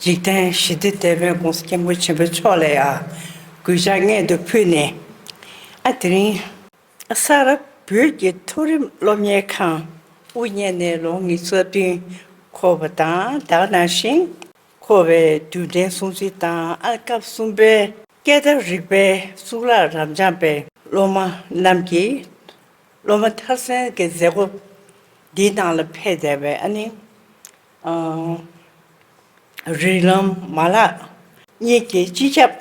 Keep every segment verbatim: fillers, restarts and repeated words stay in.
འཇིག་རྟེན་ཞི་བདེ་དེད་དཔོན་༸གོང་ས་༸སྐྱབས་མགོན་ཆེན་པོ་མཆོག་ལ་ཡང་གུས་ཕྱག་སྔོན་དུ་ཕུལ་ནས། ཨ་དེ་རིང་ས་རཱ་བོད་ཀྱི་མཐོ་རིམ་སློབ་གཉེར་ཁང་དབུ་བརྙེས་ནས་ལོ་ཉི་ཤུ་རྩ་བདུན་འཁོར་བ་དང་། ད་ག་ནང་བཞིན་འཁོར་བའི་དུས་དྲན་སྲུང་བརྩི་དང་། ཨ་སྐབས་གསུམ་པའི་སྐད་བརྡ་རིག་པའི་གཙུག་ལག་རབ་འབྱམས་པའི་སློབ་མ་རྣམས་ཀྱིས་སློབ་མ་མཐར་སོན་གྱི་མཛད་སྒོ་འདིའི་ནང་ལ་ཕེབས་བསྡད་པའི་ཨ་ནི། ཨ། རིགས་ལམ་མ་ལག་གཉིས་ཀྱི་སྤྱི་ཁྱབ་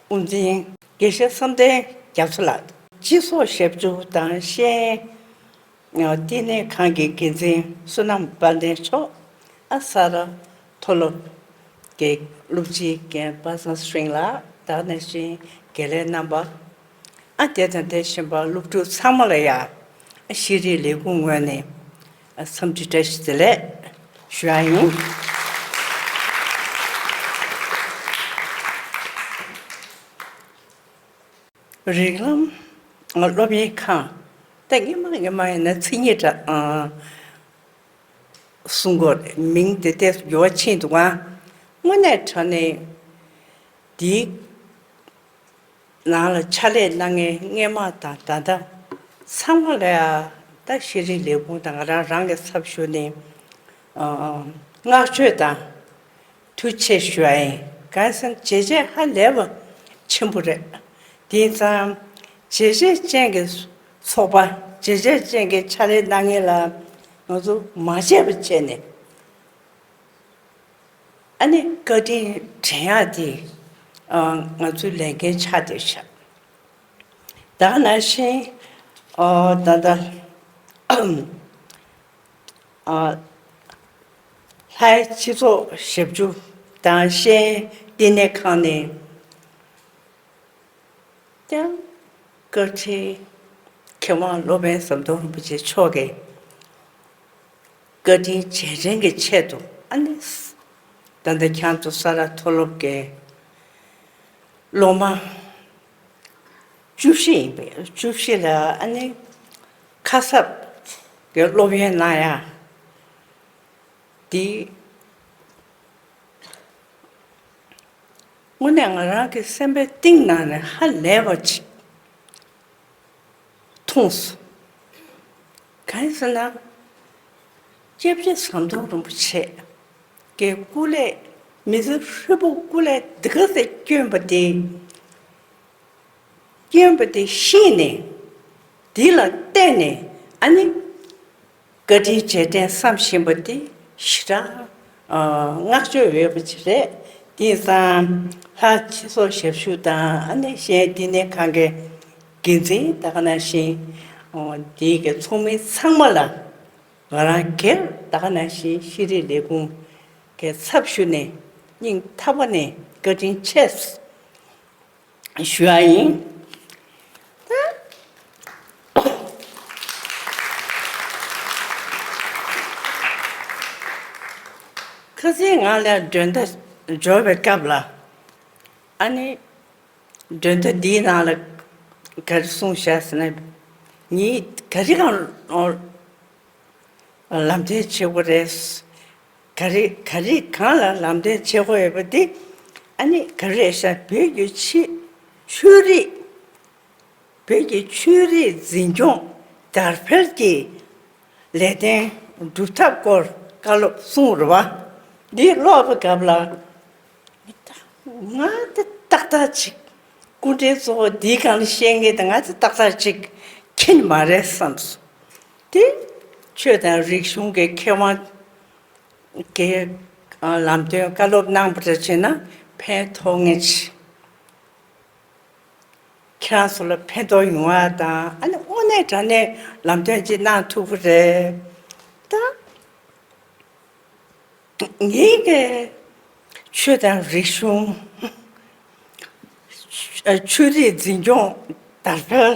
དབུ་འཛིན་དགེ་བཤེས་བསམ་གཏན་རྒྱ་མཚོ་ལགས། སྤྱི་ཚོགས་ཞབས་ཞུ་དང་ཤེས་ཡོན་བསྟི་གནས་ཁང་གི་འགན་འཛིན་བསོད་ནམས་དཔལ་ལྡན་མཆོག་ཨ་ས་རཱ་མཐོ་སློབ་ཀྱི་སློབ་སྤྱི་རྒན་པ་སངས་སྲིང་ལགས། ད་ག་ནང་བཞིན་དགེ་ལས་རྣམ་པ། ཨ་དེ་དང་དེ་བཞིན་པ་སློབ་ཕྲུག་ཚང་མ་ལ་ཡང་ཤེས་རིག་ལས་ཁུངས་ངོས་ནས་འཚམས་འདྲི་བཀྲ་ཤིས་བདེ་ལེགས་ཞུ་ཡ་ཡིན། རིགས་ལམ་སློབ་གཉེར་ཁང་། ད་སྔོན་མ་སྔོན་མ་ཡིན་ན་མཚན་ཉིད་འདྲ་གསུང་གི་ཡོད་རེད། མིང་དེ་ཏོག་ཙམ་འགྱུར་བ་ཕྱིན་འདུག་ག་དངོས་གནས་དྲང་གནས་འདིའི་ནང་ལ་ཕྱག་ལས་གནང་མཁན་སྔོན་མ་དང་ད་ལྟ་ཚང་མ་ལ་ཡང་ད་ཤེས་རིག་ལས་ཁུངས་དང་ང་རང་རང་གི་ཚབ་ཞུས་ནས་བསྔགས་བརྗོད་དང་ཐུགས་རྗེ་ཆེ་ཞུ་བ་ཡིན། གང་ཟེར་ན་བྱས་རྗེས་ཧ་ལས་པ་ཆེན་པོ་རེད། དེང་སང་བྱས་རྗེས་ཅན་གྱི་ཚོགས་པ། བྱས་རྗེས་ཅན་གྱི་ཕྱག་ལས་གནང་མཁན་ལ་ང་ཚོ་མ་བརྗེད་པ་བྱས་ནས། ཨ་ནི་བཀའ་དྲིན་དྲན་ཡག་དེ་ང་ཚོའི་ལས་འགན་ཆགས་བསྡད་ཤག་ད་ག་ནང་བཞིན་ད་ལྟ་ལྷའི་སྤྱི་ཚོགས་ཞབས་ཞུ་དང་ཤེས་ཡོན་བསྟི་གནས་ཁང་ནས་ཀྱང་བཀའ་ཁྲིའི་མཁས་དབང་སློབ་དཔོན་ཟམ་གདོང་རིན་པོ་ཆེ་མཆོག་གིས་བཀའ་དྲིན་རྗེས་དྲན་གྱི་ཆེད་དུ། ཨ་ནི་ད་ལྟ་ཁྱེད་ཚོ་ས་རཱ་མཐོ་སློབ་ཀྱི་སློབ་མ་བཅུ་བཞི་ཡིན་པས། བཅུ་བཞི་ལ་ཨ་ནི་ཁ་གསབ་ཀྱི་སློབ་ཡོན་གནང་ཡ་འདི། དངོས་གནས་ང་རང་གི་སེམས་པའི་གཏིང་ནང་ནས་ཧ་ལས་པ་ཅིག་མཐོང་སོང་། གང་ཡིན་ཟེར་ན། སྐྱབས་རྗེ་ཟམ་གདོང་རིན་པོ་ཆེ་གི་སྐུ་ལས། མི་ཚེ་ཧྲིལ་པོ་སྐུ་ལས་འདི་ག་ཚོད་བསྐྱོན་པ་དེ། བསྐྱོན་པ་དེ་ཤེས་ནས། འདི་ལ་བརྟེན་ནས་ཨ་ནི་བཀའ་དྲིན་རྗེས་དྲན་བསམ་བཞིན་པ་དེ་ཞེ་དྲག་བསྔགས་བརྗོད་འོས་པ་ཅིག་རེད། དེང་སང་ལྷ་སྤྱི་ཚོགས་ཞབས་ཞུ་དང་། ཨ་ནི་ཤེས་ཡོན་བསྟི་གནས་ཁང་གི་འགན་འཛིན། ད་ག་ནང་བཞིན་འདི་གི་ཚོགས་མི་ཚང་མ་ལ་ང་རང་སྒེར། ད་ག་ནང་བཞིན་ཤེས་རིག་ལས་ཁུངས་ཀྱི་ཚབ་ཞུས་ནས་སྙིང་ཐག་པ་ནས་བཀའ་དྲིན་ཆེ་ཞུ་ཡ་ཡིན། ད་ཁ་སང་ང་ལ་མགྲོན་བརྡ་འབྱོར་བའི་སྐབས་ལ། ཨ་ནི་མགྲོན་བརྡ་འདིའི་ནང་ལ་ག་རེ་གསུངས་བཞག་ཟེར་ན། ངས་ག་རེ་གང་ལམ་སྟོན་བྱེད་དགོས་རེད། ག་རེ་ག་རེ་གང་ལ་ལམ་སྟོན་བྱེད་དགོས་ཡོད་པ་འདི། ཨ་ནི་ག་རེ་རེད་ཤག་བོད་ཀྱི་ཆོས་ཆོས་རིག་བོད་ཀྱི་ཆོས་རིག་འཛིན་སྐྱོང་དར་འཕེལ་གྱི་ལས་དོན་སྒྲུབ་ཐབས་སྐོར་བཀའ་སློབ་གསུངས་རེད་བ། འདི་ཀློག་པའི་སྐབས་ལ། ང་དེ་ཏག་ཏག་ཅིག་སྐུ་མགྲོན་གཙོ་བོ་འདིའི་སྒང་ལ་བཤད་མཁན་དེ་ང་དེ་ཏག་ཏག་ཅིག་མཁྱེན་མ་རེད་བསམ་སོང་། དེ་ཆོས་དང་རིག་གཞུང་གི་མཁས་དབང་གིས་ལམ་སྟོན་བཀའ་སློབ་གནང་བ་འདྲ་བྱས་ན་ཕན་ཐོགས་ངེས་ཆེ། ཁྱེད་རང་ཚོ་ལ་ཕན་ཐོགས་ཡོང་བ་དང་། ཨ་ནི་དངོས་གནས་དྲང་གནས་ལམ་སྟོན་ཅིག་གནང་ཐུབ་ཀྱི་རེད། ད་ངེད་ཀྱི་ཆོས་དང་རིག་གཞུང་། ཆོས་རིག་འཛིན་སྐྱོང་དར་སྤེལ་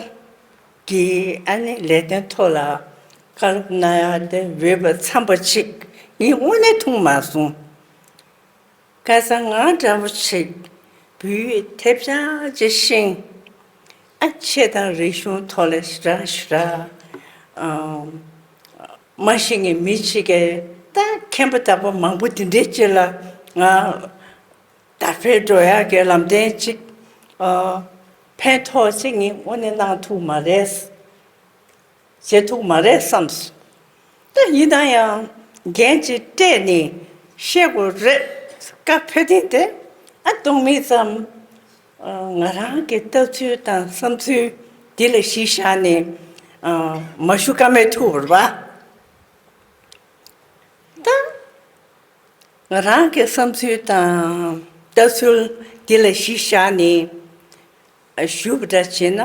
གྱི་ཨ་ནི་ལས་དོན་ཐོག་ལ་བཀའ་སློབ་གནང་ཡ་དེ་འོས་པ་འཚམས་པ་ཅིག་ངས་དངོས་གནས་མཐོང་མ་སོང་། ཁ་སང་ང་འདྲ་པོ་ཞིག་བོད་ཡིག་ཐེབས་ཆག་ཅིག་ཤེས། ཨ་ཆོས་དང་རིག་གཞུང་ཐོག་ལ་ཞེ་དྲག་ཞེ་དྲག་ཨ་མ་ཤེས་མཁན་མི་ཞིག་གིས། ད་མཁན་པོ་དག་པོ་མང་པོ་དེ་འདྲའི་ཅིག་ལ་ ང་དར་སྤེལ་འགྲོ་ཡག་གི་ལམ་སྟོན་ཅིག་ཨ། ཕན་ཐོགས་ཅིག་ངས་དངོས་གནས་གནང་ཐུབ་མ་རེད། བྱེད་ཐུབ་མ་རེད་བསམས་སོང་། ད་ཡིན་ན་ཡང་འགན་ཅིག་སྤྲད་ནས་བཤད་དགོས་རེད། སྐབས་འཕྲལ་དེ་དེ་ཨ་གཏོང་མིན་ཙམ། ཨ། ང་རང་གི་ལྟ་ཚུལ་དང་བསམ་ཚུལ་འདི་ལ་གཞི་བཞག་ནས། ཨ། མ་ཞུ་ཀ་མེད་ཐུག་པ་རེད་པ། ད་ང་རང་གི་བསམ་ཚུལ་དང་ལྟ་ཚུལ་འདི་ལ་གཞི་བཞག་ནས་ཞུ་བ་འདྲ་བྱས་ན།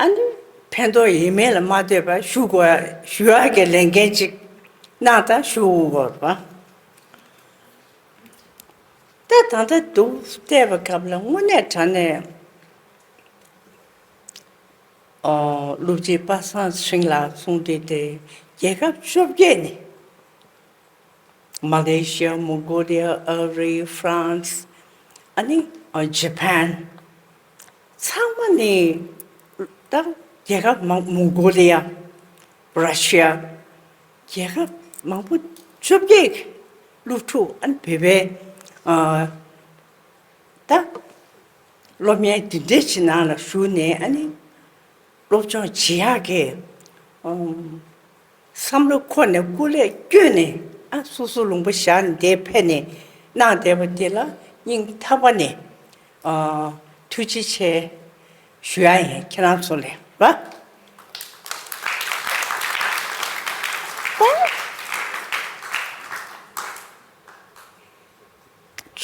ཨ་ནི་ཕན་ཐོགས་ཡིན་མིན་ལ་མ་ལྟོས་པར་ཞུ་དགོས། ཞུ་ཡག་གི་ལས་འགན་ཅིག་གནང་དང་ཞུ་དགོས་པ། ད་ད་ལྟ་འདུག་བལྟས་པའི་སྐབས་ལ་དངོས་གནས་དྲང་གནས། ཨོ། སློབ་སྤྱི་པ་སངས་ཚེ་རིང་ལགས་གསུང་དུས་དེ་རྒྱལ་ཁབ་བཅོ་བརྒྱད་ནས། མ་ལེ་ཤི་ཡ། མོང་གོ་ལི་ཡ། ཨ་རི། ཧྥ་རན་སི། ཨ་ནི་ཨ་ཇ་པན། ཚང་མ་ནས་ད་རྒྱལ་ཁབ་མང་། མོང་གོ་ལི་ཡ། ར་ཤི་ཡ། རྒྱལ་ཁབ་མང་པོ་བཅོ་བརྒྱད་ཀྱི་སློབ་ཕྲུག་ཨ་ནི་བོད་པའི་ཨ་ད་སློབ་གཉེར་འདི་འདྲའི་ཅིག་ནང་ལ་ཞུགས་ནས། ཨ་ནི་སློབ་སྦྱོང་བྱེད་ཡག་གི་ཨམ། བསམ་བློ་འཁོར་ནས་སྐུ་ལས་བསྐྱོན་ནས། ཨ། སོ་སོ་ལུང་པ་བཞག་ནས་འདིར་ཕེབས་ནས་གནང་བསྡད་པ་འདི་ལ་སྙིང་ཐག་པ་ནས། ཨ། ཐུགས་རྗེ་ཆེ་ཞུ་ཡག་ཡིན། ཁྱེད་རང་ཚོ་ལ་རེད་པ།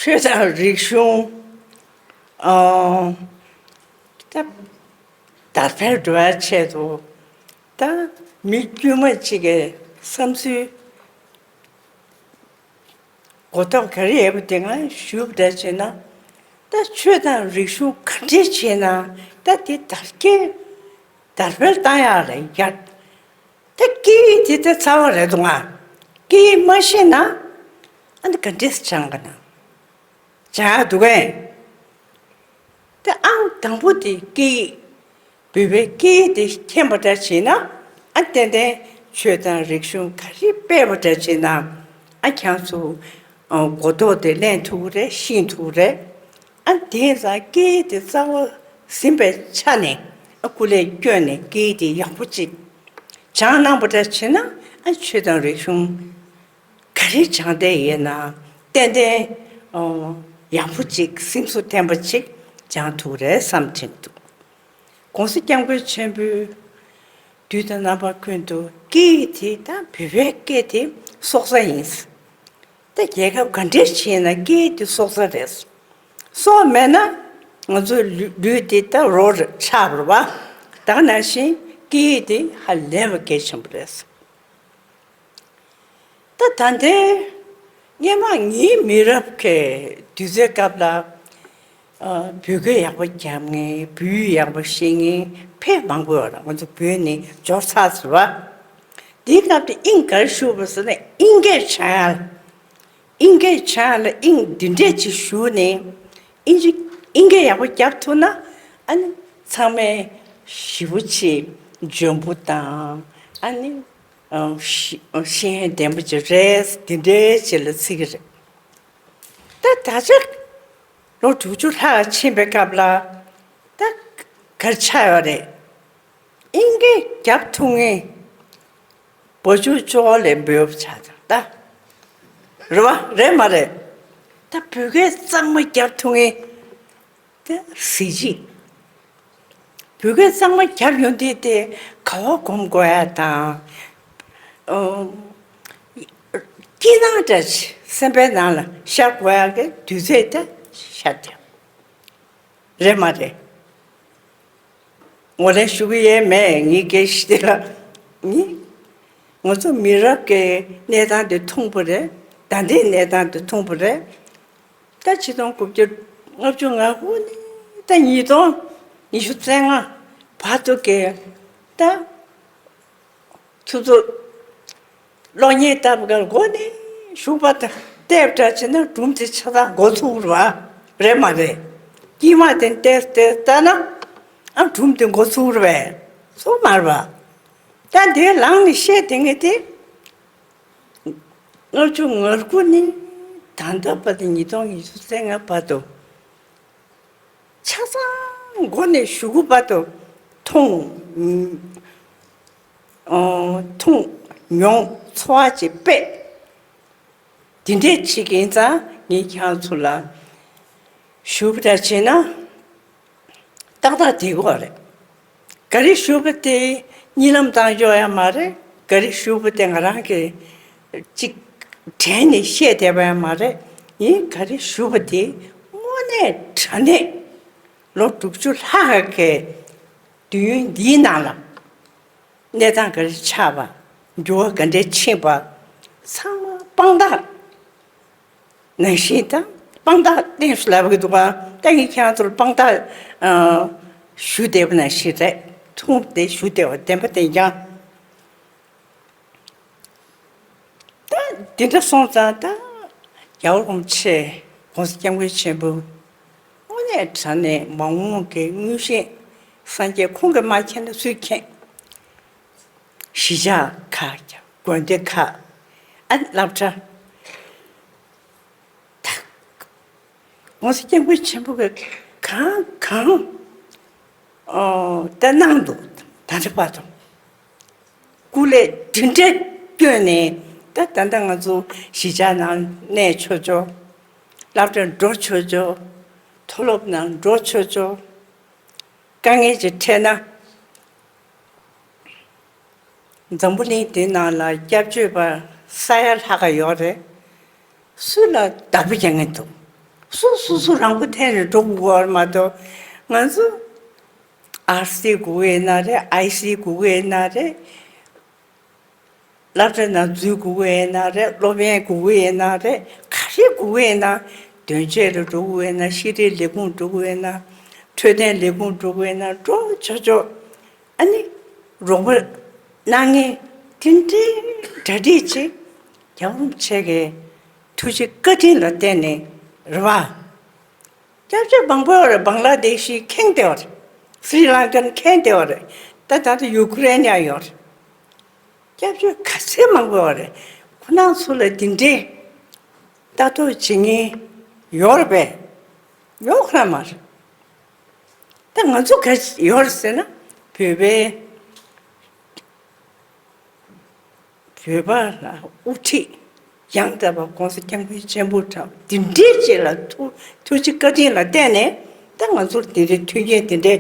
ཆོས་དང་རིག་གཞུང་། ཨ། ད་དར་སྤེལ་འགྲོ་བའི་ཆེད་དུ། ད་མི་དཀྱུས་མ་གཅིག་གི་བསམ་ཚུལ་གོ་རྟོགས་ག་རེ་ཡོད་པ་དེ་ང་ཞུ་བ་འདྲ་བྱས་ན། ད་ཆོས་དང་རིག་གཞུང་ག་འདྲས་བྱས་ན་ད་དེ་དར་རྒྱས་དར་སྤེལ་བཏང་ཡག་ལ་ཡ། ད་སྐད་ཡིག་དེ་ད་རྩ་བ་རེད་འདུག་ང་། སྐད་ཡིག་མ་ཤེས་ན་ཨ་ནི་ག་འདྲས་སྦྱང་ག་ན། སྦྱང་ཡག་འདུག་གས། དེ་ཨང་དང་པོ་དེ་སྐད་ཡིག་བོད་པའི་སྐད་ཡིག་དེ་མཁྱེན་པ་འདྲ་བྱས་ན། ཨ། ཏན་ཏན་ཆོས་དང་རིག་གཞུང་ག་རེ་སྤེལ་བ་འདྲ་བྱས་ན། ཨ། ཁྱེད་ཚོ་ཨ་གོ་རྟོགས་དེ་ལེན་ཐུབ་ཀྱི་རེད། ཤེས་ཐུབ་ཀྱི་རེད། ཨ། དེང་སང་སྐད་ཡིག་དེ་རྩ་བ་ཟིན་པའི་ཆ་ནས། ཨ། སྐུ་ལས་བསྐྱོན་ནས་སྐད་ཡིག་དེ་ཡག་པོ་ཅིག་སྦྱངས་གནང་བ་འདྲ་བྱས་ན། ཨ། ཆོས་དང་རིག་གཞུང་ག་རེ་སྦྱང་བསྡད་ཡོད་ན་ཏན་ཏན་ཨོ་ཡག་པོ་ཅིག་སེམས་གསོ་ལྡན་པ་ཅིག་སྦྱང་ཐུབ་རེད་བསམ་དྲན་འདུག། ༸གོང་ས་༸སྐྱབས་མགོན་ཆེན་པོས་དུས་དང་རྣམ་པ་ཀུན་ཏུ་སྐད་ཡིག་དེ་དང་བོད་པའི་སྐད་དེ་སྲོག་རྩ་ཡིན། ད་རྒྱལ་ཁབ་ག་འདྲས་བྱས་ན་སྐད་ཡིག་དེ་སྲོག་རྩ་རེད། སྲོག་མེད་ན་ང་ཚོའི་ལུས་ལུས་དེ་ད་རོ་ཆགས་པ་རེད་པ། ད་ག་ནང་བཞིན་སྐད་ཡིག་དེ་ཧ་ལས་པ་གལ་ཆེན་པོ་རེད། ད་ད་ལྟའི་སྔོན་མ་ངའི་མི་རབས་ཀྱི་དུས་ཚོད་སྐབས་ལ། ཨ། བོད་སྐད་ཡག་པོ་རྒྱབ་མཁན། བོད་ཡིག་ཡག་པོ་ཤེས་མཁན་དཔེ་མང་པོ་ཡོད་རེད། ང་ཚོ་བོད་ནས་འབྱོར་ཚར་ཟེར་བ། དེའི་སྐབས་དེ་དབྱིངས་ག་རེ་ཞུགས་པ་ཟེར་ན། དབྱིན་སྐད་སྦྱང་ཡག་ལ། དབྱིན་སྐད་སྦྱང་ཡག་ལ་དབྱིངས་འདི་འདྲས་ཅིག་ཞུགས་ནས། དབྱིན་ཇི། དབྱིན་སྐད་ཡག་པོ་རྒྱབ་ཐུབ་ན། ཨ་ནི་ཚང་མས་ཞེ་པོ་ཅིག་འཇོན་པོ་དང་། ཨ་ནི་ཨ། ཤེས་ཤེས་ཡོན་ལྡན་པོ་ཅིག་རེད། འདི་འདྲའི་ཅིག་ལ་བརྩི་གི་རེད། ད་ད་ཆ་ལོ་དྲུག་ཅུ་ལྷག་ཕྱིན་པའི་སྐབས་ལ་ད་ག་རེ་ཆགས་ཡོད་རེད། དབྱིན་སྐད་རྒྱབ་ཐུབ་མཁན་བ་ཕྱུགས་ཅོག་ལས་འབོལ་བ་ཆགས་ཀྱང་ད། རེད་པ། རེད་མ་རེད། ད་བོད་སྐད་གཙང་མ་རྒྱབ་ཐུབ་མཁན་དེ་གཟི་བརྗིད། བོད་སྐད་གཙང་མ་རྒྱབ་ཡོང་དུས་དེ་ག་པར་སྒོམ་དགོས་ཡག་དང་། ཨོ། སྐྱིད་སྣང་འདྲ་ཅིག་སེམས་པའི་ནང་ལ་ཤར་དགོས་ཡག་གི་དུས་ཚོད་དེ་ཤར་བསྡད། རེད་མ་རེད། ངོ་ལེན་ཞུ་གི་ཡས་མེད། ངའི་སྐད་ཆ་དེ་ལ། ནི་ང་ཚོ་མི་རབས་ཀྱི་གནས་སྟངས་དེ་མཐོང་པོ་རེད། ད་ལྟའི་གནས་སྟངས་དེ་མཐོང་པོ་རེད། ད་ཆིག་སྟོང་དགུ་བརྒྱ་ལྔ་བཅུ་ང་དགུ་ནས་ད་ཉིས་སྟོང་ཉི་ཤུ་རྩ་ལྔ་བར་དུ་གི་ད། ཚུར་ཚུར་གློག་བརྙན་ལྟ་བུ་ག་སྒོ་ནས་ཞུགས་པ་དང་བལྟས་པ་འདྲ་བྱས་ན་སྒྲུང་དེ་ཆ་ཚང་འགོ་ཚུགས་རེད་པ། རེད་མ་རེད། དཀྱིལ་མ་དེ་བལྟས་བལྟས་ལྟ་ན། ཨ། སྒྲུང་དེ་འགོ་ཚུགས་རེད་པས། ཚུགས་མ་རེད་པ། ད་དེ་ལངས་ནས་བཤད་དེ་ངས་དེ། ལྔ་བཅུ་ང་དགུ་ནས་ ད་ལྟ་བར་དུ་ཉིས་སྟོང་ཉི་ཤུ་རྩ་ལྔ་བར་དུ་ཆ་ཚང་མགོ་ནས་གཞུག་གུ་བར་དུ་མཐོང་། ཨོ། མཐོང་མྱོང་ཚོར་བ་ཅིག་པས། འདི་འདྲས་བྱེད་ཀྱི་ཡིན་ཙང་ངས་ཁྱེད་རང་ཚོ་ལ་ཞུ་བ་འདྲ་བྱས་ན། ཏག་ཏག་བསྡད་ཀྱི་ཡོད་རེད། ག་རེ་ཞུ་བ་དེ་གཉིད་ལམ་བཏང་ཡོད་ཡ་མ་རེད། ག་རེ་ཞུ་བ་དེ་ང་རང་གིས་ཅིག་དྲན་ནས་བཤད་བསྡད་པ་ཡ་མ་རེད། ཡིན་ག་རེ་ཞུ་བ་དེ་དངོས་གནས་དྲང་གནས་ལོ་དྲུག་ཅུ་ལྷག་གི་དུས་ཡུན་འདིའི་ནང་ལ་གནས་སྟངས་ག་རེ་ཆགས་པ། འགྱུར་བ་ག་འདྲས་ཕྱིན་པ། ཚང་མ་དཔང་རྟགས་ནང་བཞིན་དང་། དཔང་རྟགས་གཏན་ཞུ་ལབ་ཀྱི་འདུག་ག་ད་ངས་ཁྱེད་རང་ཚོར་དཔང་རྟགས་ཨ་ཞུ་བསྡད་པ་ནང་བཞིན་རེད། ཐུང་དེ་ཞུ་བསྡད་པ་བདེན་པ་བདེན་རྐྱང་། ད་འདི་འདྲ་སོང་ཙང་ད་རྒྱལ་བ་རིན་པོ་ཆེ་༸གོང་ས་༸སྐྱབས་མགོན་ཆེན་པོ་དངོས་གནས་དྲང་གནས་མ་འོངས་ཀྱི་མངོན་ཤེས་སངས་རྒྱས་ཁོང་གིས་མ་མཁྱེན་ན་སུས་མཁྱེན། གཞིས་ཆགས་ཁག་དགོན་སྡེ་ཁག་ཨ་སློབ་གྲྭ། ད་༸གོང་ས་༸སྐྱབས་མགོན་ཆེན་པོ་གིས་གང་གང་ཨོ་ད་གནང་འདུག་ད་ལྟ་བར་དུ་སྐུ་ལས་དེ་འདྲས་བསྐྱོན་ནས། ད་ད་ལྟ་ང་ཚོ་གཞིས་ཆགས་ནང་གནས་ཆོག་ཆོག་སློབ་གྲྭར་འགྲོ་ཆོག་ཆོག་མཐོ་སློབ་ནང་འགྲོ་ཆོག་ཆོག་དཀའ་ངལ་ཅིག་འཕྲད་ན། འཛམ་བུ་གླིང་འདི་ནང་ལ་སྐྱབས་བཅོལ་བ་ས་ཡ་ལྷག་ག་ཡོད་རེད། སུ་ལ་བདག་པོ་རྒྱག་མཁན་འདུག་སུ་སུ་སུ་རང་མགོ་ཐོན་ནས་འགྲོ་དགོས་པ་མ་གཏོགས། ང་ཚོ་ཨར་སི་དགོས་ཀྱི་ཡིན་ན་རེད། ཨའི་སི་དགོས་ཀྱི་ཡིན་ན་རེད། སློབ་གྲྭ་ནང་འཛུལ་དགོས་ཀྱི་ཡིན་ན་རེད། སློབ་ཡོན་དགོས་ཀྱི་ཡིན་ན་རེད། ག་རེ་དགོས་ཀྱི་ཡིན་ན། དོན་གཅོད་ལ་འགྲོ་དགོས་ཡིན་ན། ཤེས་རིག་ལས་ཁུངས་འགྲོ་དགོས་ཡིན་ན། འཕྲོད་བསྟེན་ལས་ཁུངས་འགྲོ་དགོས་ཡིན་ན། འགྲོ་ཆོག་ཆོག་ཨ་ནི་རོགས་པ་གནང་མཁན་དེ་འདྲའི་གྲ་སྒྲིག་ཅིག་རྒྱལ་བ་རིན་པོ་ཆེ་གི་ཐུགས་རྗེ་བཀའ་དྲིན་ལ་བརྟེན་ནས་རེད་བ། སྐྱབས་བཅོལ་མང་པོ་ཡོད་རེད། བང་ལ་དེ་ཤི་ཁེངས་བསྡད་ཡོད་རེད། སི་རི་ལང་ཀན་ཁེངས་བསྡད་ཡོད་རེད། ད་ད་ལྟ་ཡུ་ཀེ་རེན་ཡང་ཡོད་རེད། སྐྱབས་བཅོལ་ག་ཚད་མང་པོ་ཡོད་རེད། ཁོ་རང་ཚོ་ལ་འདི་འདྲའི་ལྟ་རྟོག་བྱེད་མཁན་ཡོད་རེད་པས། ཡོད་ཁོ་རང་མ་རེད། ད་ང་ཚོ་ག་ཡོད་རེད་ཟེར་ན། བོད་པའི་བོད་པ་ལ་དབུ་ཁྲིད་ཡང་དག་པ་༸གོང་ས་༸སྐྱབས་མགོན་ཆེན་པོ་དང་འདི་འདྲའི་ཅིག་ལ་ཐུགས་ཐུགས་རྗེ་བཀའ་དྲིན་ལ་བརྟེན་ནས། ད་ང་ཚོར་འདི་འདྲའི་མཐུན་རྐྱེན་འདི་འདྲའི་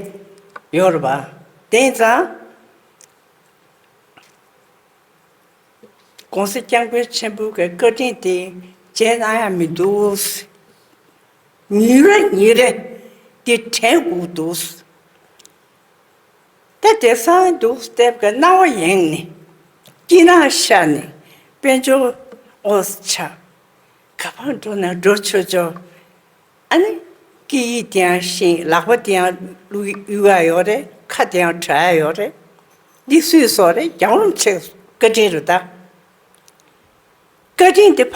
ཡོད་རེད་པ། དེ་ཙང་༸གོང་ས་༸སྐྱབས་མགོན་ཆེན་པོ་གི་བཀའ་དྲིན་དེ་བརྗེད་གནང་ཡ་མི་འདུག་ཉིན་རེ་ཉིན་རེ་དེ་དྲན་དགོས་འདུག་ད་དེང་སང་འདུག་སྟེ་གི་རྣ་བ་ཡེངས་ནས། སྐྱིད་སྣང་ཤར་ནས། དཔལ་འབྱོར་ཨོ་ཆ། ག་པར་འགྲོ་ན་འགྲོ་ཆོག་ཆོག་ཨ་ནི་སྐད་ཡིག་དེ་ཡང་ཤེས། ལག་པ་དེ་ཡང་གཡུག་ཡག་ཡོད་རེད། ཁ་དེ་ཡང་གྲག་ཡག་ཡོད་རེད། འདི་སུས་གསོལ་རེད། རྒྱལ་བ་རིན་པོ་ཆེ་བཀའ་དྲིན་རེད་ད། བཀའ་དྲིན་དེ་ཕར་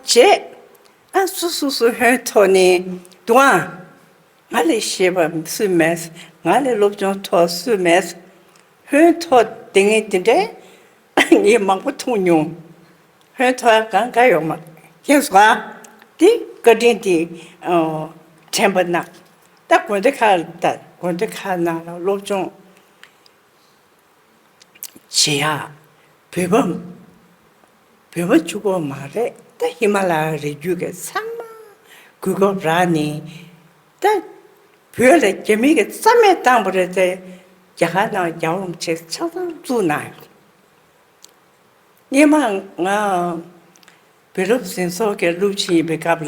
བརྗེད། ཨ་སུ་སུ་སུ་ཧོན་ཐོག་ནས་འདུག་ཨ། ང་ལས་ཤེས་པ་སུ་མེད། ང་ལས་སློབ་སྦྱོང་མཐོ་སུ་མེད། ཧོན་ཐོག་དེ་ངས་དེ་འདྲའི་ངས་མང་པོ་མཐོང་མྱོང་། ཧོན་ཐོག་གང་ག་ཡོད་མ་རེད། ཤེས་སོང་ཨ། དེ་བཀའ་དྲིན་དེ་ཨ་དྲན་པ་ན། ད་དགོན་སྡེ་ཁག་ད་དགོན་སྡེ་ཁག་ནང་ལ་སློབ་སྦྱོང་བྱེད་ཡ། བོད་པ་བོད་པ་གཅིག་པོ་མ་རེད། ད་ཧི་མ་ལ་ཡའི་རི་རྒྱུད་ཀྱི་ཚང་མ་གོ་སྐབས་རག་ནས། ད་བོད་ལ་རྒྱ་མི་གིས་རྩ་མེད་བཏང་བ་རེད་དེ། རྒྱ་གར་ནང་རྒྱལ་བ་རིན་པོ་ཆེ་ཆ་ཚང་བཙུགས་གནང་ཡོད། སྔོན་མ་ང་བོད་སློབ་འཛིན་ཚོགས་ཀྱི་སློབ་སྤྱི་ཡིན་པའི་སྐབས་ལ།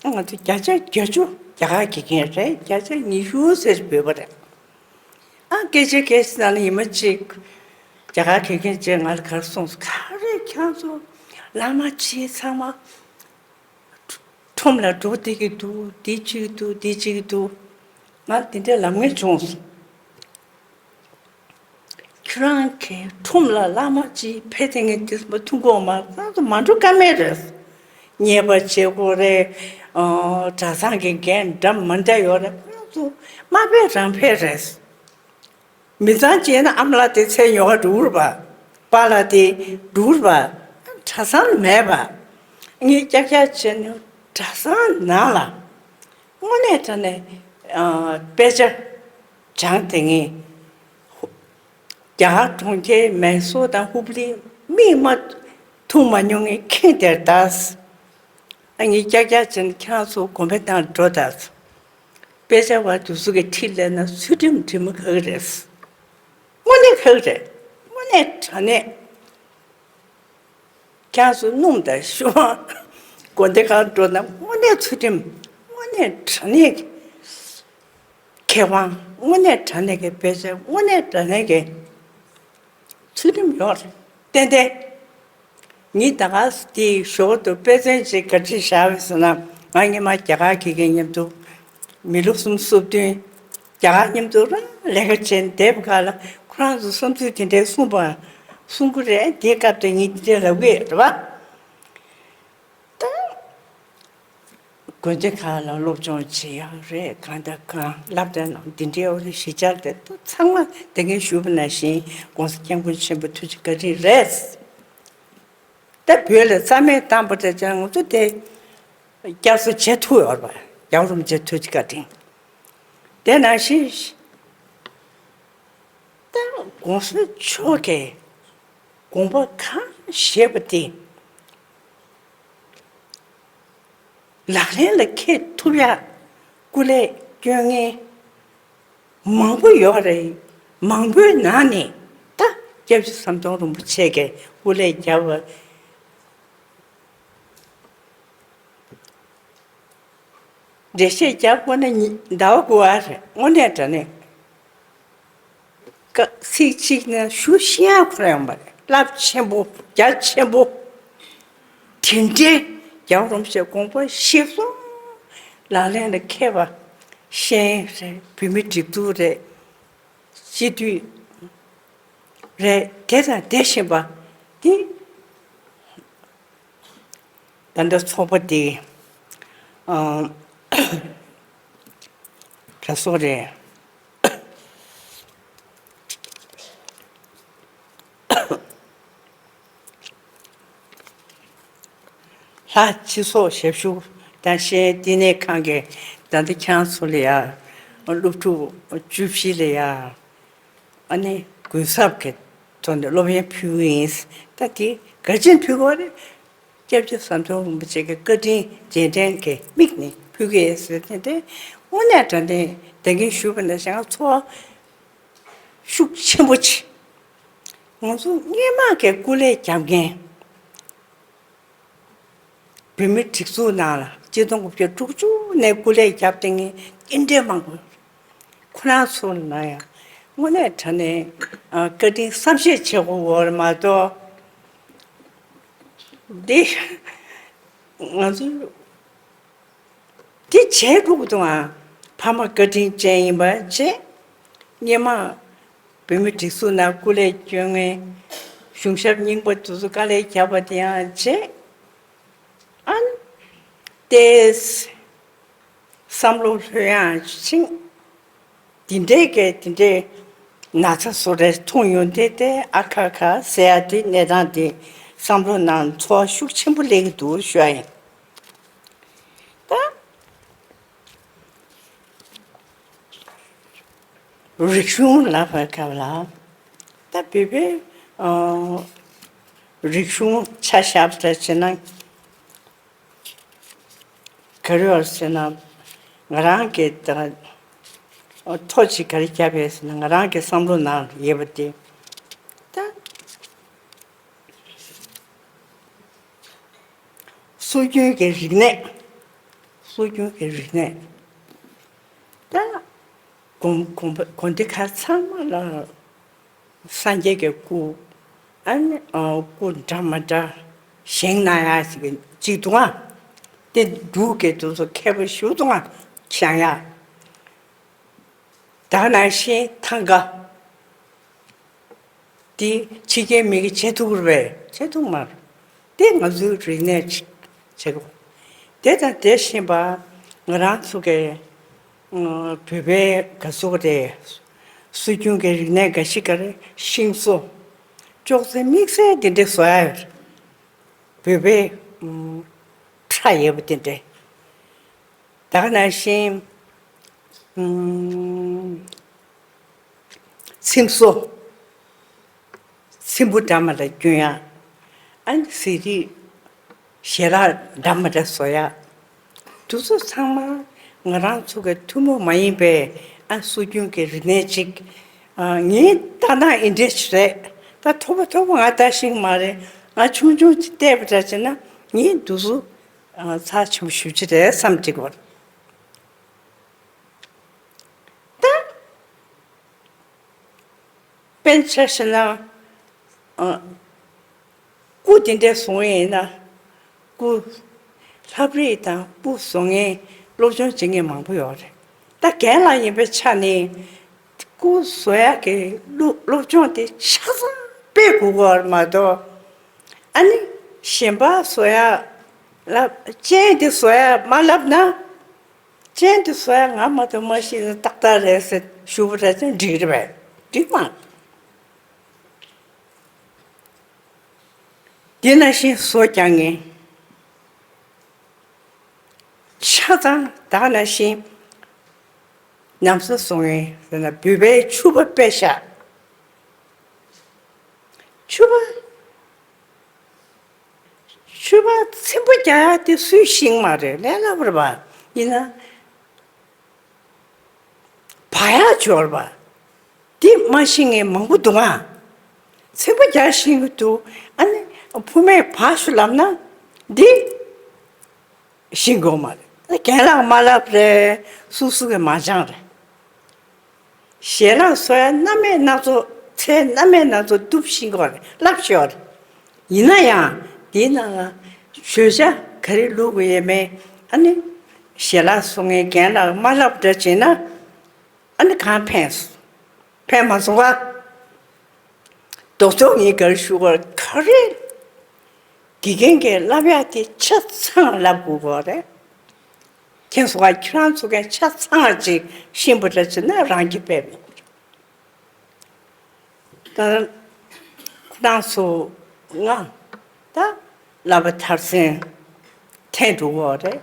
ང་ཚོ་བརྒྱ་ཆ་བརྒྱད་ཅུ་རྒྱ་གར་སྐད་མཁན་རེད། བརྒྱ་ཆ་ཉི་ཤུ་ཙམ་བོད་པ་རེད། ཨ་སྐད་ཆ་སྐད་ཆ་ནང་ལ་ཉི་མ་གཅིག་རྒྱ་གར་སྐད་མཁན་ཅིག་ང་ལ་ག་རེ་གསུངས་སོང་། ག་རེ་ཁྱེད་ཚོ་བླ་མ་ཆེ་ཚང་མ་ཁྲོམ་ལ་འགྲོ་བསྡད་ཀྱི་འདུག་འདི་བྱེད་ཀྱི་འདུག་འདི་བྱེད་ཀྱི་འདུག་ང་དེ་འདྲའི་ལབ་མཁན་བྱུང་སོང་། ཁྱོད་རང་གིས་ཁྲོམ་ལ་བླ་མ་ཅིག་ཕེབས་དེ་ངས་དེ་མ་ཐུག་གོ་མ། ང་ཚོ་མ་འགྲོ་ཀ་མེད་རེད། ཉེས་པ་བྱེད་དགོས་རེད། ཨ་གྲྭ་ཚང་གི་འགན་འདྲ་མི་འདྲ་ཡོད་རེད། ང་ཚོ་མ་ཕེབས་རང་ཕེབས་རེད། མི་ཚང་བྱས་ན་ཨ་མ་ལགས་དེ་ཚེ་ཉོ་ག་འགྲོ་གི་རེད་པ། པཱ་ལགས་དེ་འགྲོ་གི་རེད་པ། གྲྭ་ཚང་མེད་པ། ངས་ཀྱག་ཀྱག་བྱས་ནས་ གྲྭ་ཚང་ནང་ལ་དངོས་གནས་དྲང་གནས་ཨ་དཔེ་ཆ་སྦྱངས་བསྡད་མཁན། རྒྱ་གར་གྲོང་ཁྱེར་མེ་སོར་དང་ཧུབ་ལི་མིག་མ་མཐོང་མ་མྱོང་མཁན་མཁྱེན་བསྡད་ད། ཨ་ངས་ཀྱག་ཀྱག་བྱས་ནས་ཁྱེད་རང་ཚོ་དགོན་པའི་ནང་འགྲོ་ད། དཔེ་ཆ་བ་དེ་ཚོ་གི་ཁྲིད་ལས་ན་ཚུལ་ཁྲིམས་དྲི་མ་ག་གི་རེད། དངོས་གནས་ག་གི་རེད། དངོས་གནས་དྲང་གནས། ཁྱེད་ཚོ་སྣུམ་དང་ཤུ་བ་དགོན་སྡེ་ཁག་འགྲོ་ན་དངོས་གནས་ཚུལ་ཁྲིམས། དངོས་གནས་དྲང་གནས་ཀྱི་མཁས་དབང་། དངོས་གནས་དྲང་གནས་ཀྱི་དཔེ་ཆ། དངོས་གནས་དྲང་གནས་ཀྱི་ཚུལ་ཁྲིམས་ཡོད་རེད། ཏན་ཏན། ངས་ད་ག་དེའི་ཞོར་དུ་དཔེ་མཚོན་ཅིག་ག་འདྲ་བཞག་པ་ཟེར་ན། ང་སྔོན་མ་རྒྱ་གར་གྱི་མཁན་མཉམ་དུ་མི་ལོ་སུམ་ཅུ་སོ་བདུན་རྒྱ་གར་མཉམ་དུ་རང་ལས་ཀ་བྱས་བསྡད་པ་ག་ལ། ཁོ་རང་ཚོ་བསམ་ཚུལ་དེ་འདྲའི་གསུངས་པ་གསུང་གི་རེད། དེའི་སྐབས་དེ་ངས་དེ་འདྲ་ལབ་ཀྱི་ཡོད་རེད་པ། ད་དགོན་སྡེ་ཁག་ལ་སློབ་སྦྱོང་བྱེད་ཡག་རེད། གང་དང་གང་སློབ་གྲྭ་ནང་འདི་འདྲའི་འོ་རེ་གཞིས་ཆགས་དེ་ཚང་མ་དེ་སྔོན་ཞུས་པ་ནང་བཞིན་༸གོང་ས་༸སྐྱབས་མགོན་ཆེན་པོ་ཐུགས་རྗེ་བཀའ་དྲིན་རེད། ད་བོད་ལ་རྩ་མེད་བཏང་པ་དེ་ཅང་ང་ཚོ་དེ་བསྐྱར་གསོ་བྱེད་ཐུབ་ཡོད་རེད་པ། རྒྱལ་བ་རིན་པོ་ཆེ་ཐུགས་རྗེ་བཀའ་དྲིན། དེ་ནང་བཞིན་ད་༸གོང་ས་མཆོག་གིས་དགོངས་པ་གང་བཞེས་པ་དེ་ལག་ལེན་ལ་འཁེལ་ཐུབ་ཡག་སྐུ་ལས་སྐྱོན་མཁན་མང་པོ་ཡོད་རེད། མང་པོའི་ནང་ནས་ད་སྐྱབས་རྗེ་ཟམ་གདོང་རིན་པོ་ཆེ་གིས་སྐུ་ལས་བརྒྱབ་པ། འགྲེལ་བཤད་རྒྱབ་དགོས་ན་ཉི་ཟླ་བ་དགུ་པ་རེད། དངོས་གནས་དྲང་གནས། ཀ་ཚིག་གཅིག་ནས་ཞུ་ཤེས་ཡག་ཁོ་རང་ཡོང་པ་རེད། རླབས་ཆེན་པོ། རྒྱ་ཆེན་པོ། དེ་འདྲའི་རྒྱལ་བ་རིན་པོ་ཆེ་དགོངས་པ་བཞེས་སོང་། ལག་ལེན་ལ་འཁེལ་བ། ཤེས་ཡོན་རེད། བོད་མིའི་སྒྲིག་འཛུགས་རེད། སྤྱི་འཐུས་རེད། དེ་དང་དེ་བཞིན་པ་འདི། ད་ལྟ་ཚོགས་པ་འདི་ཨ་ག་སོགས་རེད། ལྷ་སྤྱི་ཚོགས་ཞབས་ཞུ་དང་གཞན་བསྟི་གནས་ཁང་གི་ད་ལྟ་ཁྱེད་རང་ཚོ་ལ་ཡ་སློབ་ཕྲུག་བཅུ་བཞི་ལ་ཡ། ཨ་ནི་གུན་གསབ་ཀྱི་ཐོག་ནས་སློབ་ཡོན་ཕུལ་གྱི་ཡིན། ད་དེ་ག་ཅིན་ཕུལ་དགོས་རེད། སྐྱབས་རྗེ་ཟམ་གདོང་རིན་པོ་ཆེ་གི་བཀའ་དྲིན་རྗེས་དྲན་གྱི་དམིགས་ནས་ཕུལ་གྱི་ཡིན་ཟེར་ཏེ། དེ་དངོས་གནས་དྲང་གནས་ད་གིན་ཞུས་པ་ནང་བཞིན་ཚོར་བ་ཤུགས་ཆེན་པོ་ཆེ། ང་ཚོ་སྔོན་མ་གི་སྐུ་ལས་བརྒྱབ་མཁན། བོད་མིའི་སྒྲིག་འཛུགས་ནང་ལ་གཅིག་སྟོང་དགུ་བརྒྱ་དྲུག་ཅུ་ནས་སྐུ་ལས་བརྒྱབ་བསྡད་མཁན་དེ་འདྲའི་མང་པོ། ཁོ་རང་ཚོ་ལ་ཡང་དངོས་གནས་དྲང་གནས་ཨ་བཀའ་དྲིན་བསམ་ཤེས་བྱེད་དགོས་པ་མ་གཏོགས། འདི་ང་ཚོ་འདི་བྱས་འགྲོ་གི་འདུག་ཨ། ཕ་མ་བཀའ་དྲིན་ཅན་ཡིན་པ་བྱས། སྔོན་མ་བོད་མིའི་སྒྲིག་འཛུགས་ནང་སྐུ་ལས་བསྐྱོན་མཁན་གཞུང་ཞབས་རྙིང་པ་དེ་ཚོ་དཀའ་ལས་བརྒྱབ་པ་དེ་ཡང་བྱས། ཨ་ནི་ཏེས་བསམ་བློ་ལྷོད་ཡངས་ཤིང་། འདི་འདྲའི་གི་འདི་འདྲའི་ན་ཚ་བཟོ་འདྲ་མཐོང་ཡོང་དུས་དེ་ཨ་ཁ་ཁ་ཟེར་ཡ་དེ་གནས་སྟངས་དེ་བསམ་བློ་ནང་ཚོར་བ་ཤུགས་ཆེན་པོ་སླེབས་ཀྱི་འདུག་ཞུ་ཡ་ཡིན། ད། རིག་གཞུང་ལབ་པའི་སྐབས་ལ། ད་བོད་པའི་ཨ་རིག་གཞུང་ཆ་བཞག་པ་འདྲ་བྱས་ན། ག་རེ་ཡོད་ཟེར་ན། ང་རང་གི་ད་ཐོ་གཅིག་ག་རེ་བརྒྱབ་ཡོད་ཟེར་ན། ང་རང་གི་བསམ་བློ་ནང་ཡོད་པ་དེ། ད། སྲོལ་རྒྱུན་གྱི་རིག་གནས། སྲོལ་རྒྱུན་གྱི་རིག་གནས། ད་དགོན་དགོན་པ་དགོན་སྡེ་ཁག་ཚང་མ་ལ་སངས་རྒྱས་ཀྱི་སྐུ། ཨ་ནི་ཨ་སྐུ་འདྲ་མི་འདྲ་བཞེངས་གནང་ཡ་ཞིག་གཅིག་འདུག་ཨ། དེ་འབྲུག་གི་དེ་ཚོ་མཁས་པ་ཞུ་འདུག་ཨ། བཞེངས་ཡ། ད་ནང་བཞིན་ཐང་ག་འདི་ཕྱི་རྒྱལ་མི་གིས་བྱེད་ཐུབ་ཀྱི་རེད་པས། བྱེད་ཐུབ་མ་རེད། དེ་ང་ཚོའི་རིག་གནས་ཆགས་ཀྱི། དེ་དང་དེ་བཞིན་པ་ང་རང་ཚོ་གི་ཨ་བོད་པའི་ག་ཟེར་དགོས་རེད། སྲོལ་རྒྱུན་གྱི་རིག་གནས་འགའ་ཞིག་ག་རེ་ཤིང་བཟོ། ཅོག་ཙེ་དམིགས་བསལ་དེ་འདྲ་བཟོ་ཡ་ཡོད་རེད། བོད་པའི་ཨ་ཁྲ་ཡོད་པ་དེ་འདྲ། ད་ག་ནང་བཞིན། ཨུམ། ཚིམ་བཟོ། ཚིམ་བུ་འདྲ་མ་འདྲ་གྱོན་ཡ། ཨ་ནི་ཟས་རིགས་ཞལ་ལག་འདྲ་མ་འདྲ་བཟོ་ཡ། དེ་ཚོ་ཚང་མ་ང་རང་ཚོ་གི་ཐུན་མོང་མ་ཡིན་པའི་ཨ་སྲོལ་རྒྱུན་གྱི་རིག་གནས་ཅིག་ཨ། ངའི་ལྟ་ན་ཨེ་འདྲ་ཞིག་རེད། ད་མཐོ་པོ་མཐོ་པོ་ང་ལྟ་ཤེས་ཀྱི་མ་རེད། ང་ཆུང་ཆུང་ཅིག་བལྟས་པ་འདྲ་བྱས་ན་ངས་འདི་ཚོ་ཨ། ཚགས་ཆེན་པོ་ཞེ་པོ་ཅིག་རེད་བསམ་གྱི་ཡོད། ད། དཔེར་ན་ཆ་བཞག་ན། ཨ། སྐུ་དེ་འདྲ་བཟོ་ཡིན་ན། སྐུ། ལྷ་བྲིས་དང་སྐུ་བཟོ་མཁན་སློབ་སྦྱོང་བྱེད་མཁན་མང་པོ་ཡོད་རེད། ད་རྒན་ལགས་ཡིན་པའི་ཆ་ནས། སྐུ་བཟོ་ཡག་གི་སློབ་སློབ་སྦྱོང་དེ་ཆ་ཚང་སྤེལ་དགོས་ཀྱི་ཡོད་རེད་མ་གཏོགས། ཨ་ནི་གཞན་པ་བཟོ་ཡག་ལབ། སྤྱན་དེ་བཟོ་ཡག་མ་ལབ་ན། སྤྱན་དེ་བཟོ་ཡག་ང་མ་གཏོགས་མ་ཤེས་ན་ཏག་ཏག་རེད་ཟེར་ཞུ་བ་རེད་ཙང་འགྲིག་རེད་པས། འགྲིག་མ། དེ་ནང་བཞིན་བཟོ་རྒྱག་མཁན། ཆ་ཚང་ད་ག་ནང་བཞིན་ཉམས་གསོ་བཟོ་མཁན་ཟེར་ན་བོད་པའི་ཕྱུ་པ་དཔེ་བཞག་ཕྱུ་པ། ཕྱུ་པ་ཚིམ་པོ་རྒྱག་ཡག་དེ་སུས་ཤེས་ཀྱི་མ་རེད། ལས་སླ་པོ་རེད་པ། ཡིན་ན། བག་ཡག་འབྱོར་བ། འདི་མ་ཤེས་མཁན་མང་པོ་འདུག་ཨ། ཚིམ་པོ་རྒྱག་ཤེས་ཀྱི་འདུག་ཨ་ནི་ཕུ་མས་བག་ཞུ་ལབ་ན་འདི་ཤེས་དགོས་མ་རེད། རྒན་ལགས་མ་ལབ་རེད། སུ་སུ་གིས་མ་སྦྱངས་རེད། ཞལ་ལག་བཟོ་ཡག་སྣ་མེད་སྣ་ཚོགས་ཚད་སྣ་མེད་སྣ་ཚོགས་གཏུབ་ཤེས་ཀྱི་ཡོད་རེད། ལབ་ཤེས་ཡོད་རེད། ཡིན་ན་ཡང་དེའི་ནང་ལ་བརྗོད་བྱ་ག་རེ་བླུག་དགོས་ཡོད་མེད། ཨ་ནི་ཞལ་ལག་བཟོ་མཁན་རྒན་ལགས་མ་ལབ་འདྲ་བྱས་ན། ཨ་ནི་གང་ཕན་སོང་། ཕན་མ་སོང་བ། རྡོག་རྡོག་ངས་ག་རེ་ཞུ་དགོས་ག་རེ། དགེ་རྒན་གྱིས་བསླབ་ཡག་དེ་ཆ་ཚང་བསླབ་དགོས་ཀྱི་ཡོད་རེད། མཁྱེན་སོང་ང་། ཁྱེད་རང་ཚོ་གིས་ཆ་ཚང་ཅིག་ཤེས་པ་འདྲ་བྱས་ན་རང་གི་དཔེ་མེད། ད་ཁོ་རང་ཚོ་ང་ད་བསླབ་པ་མཐར་ཕྱིན་ཐེངས་དྲུག་པ་རེད།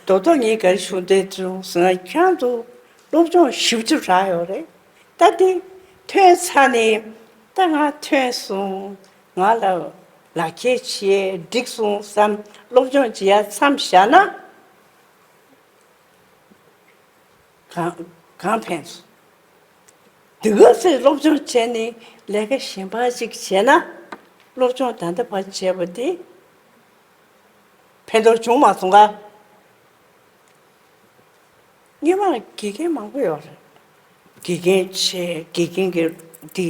རྡོག་རྡོག་ངས་ག་རེ་ཞུ་འདོད་བྱུང་ཟེར་ན། ཁྱེད་རང་ཚོ་སློབ་སྦྱོང་ཞེ་པོ་ཅིག་རག་ཡོད་རེད། ད་དེ་ཐོན་ཚར་ནས་ད་ང་ཐོན་སོང་། ང་ལ་ལག་འཁྱེར་བྱས་འགྲིག་སོང་བསམ། སློབ་སྦྱོང་བྱེད་ཡ་མཚམས་བཞག་ན། གང་གང་ཕན་སོང་། འདི་ག་ཚོད་སློབ་སྦྱོང་བྱས་ནས་ལས་ཀ་གཞན་པ་ཅིག་བྱས་ན། སློབ་སྦྱོང་ད་ལྟ་བར་བྱས་པ་དེ་ཕན་ཐོགས་བྱུང་མ་སོང་ག། སྔོན་མ་དགེ་རྒན་མང་པོ་ཡོད་རེད། དགེ་རྒན་བྱས། དགེ་རྒན་གྱི་འདི་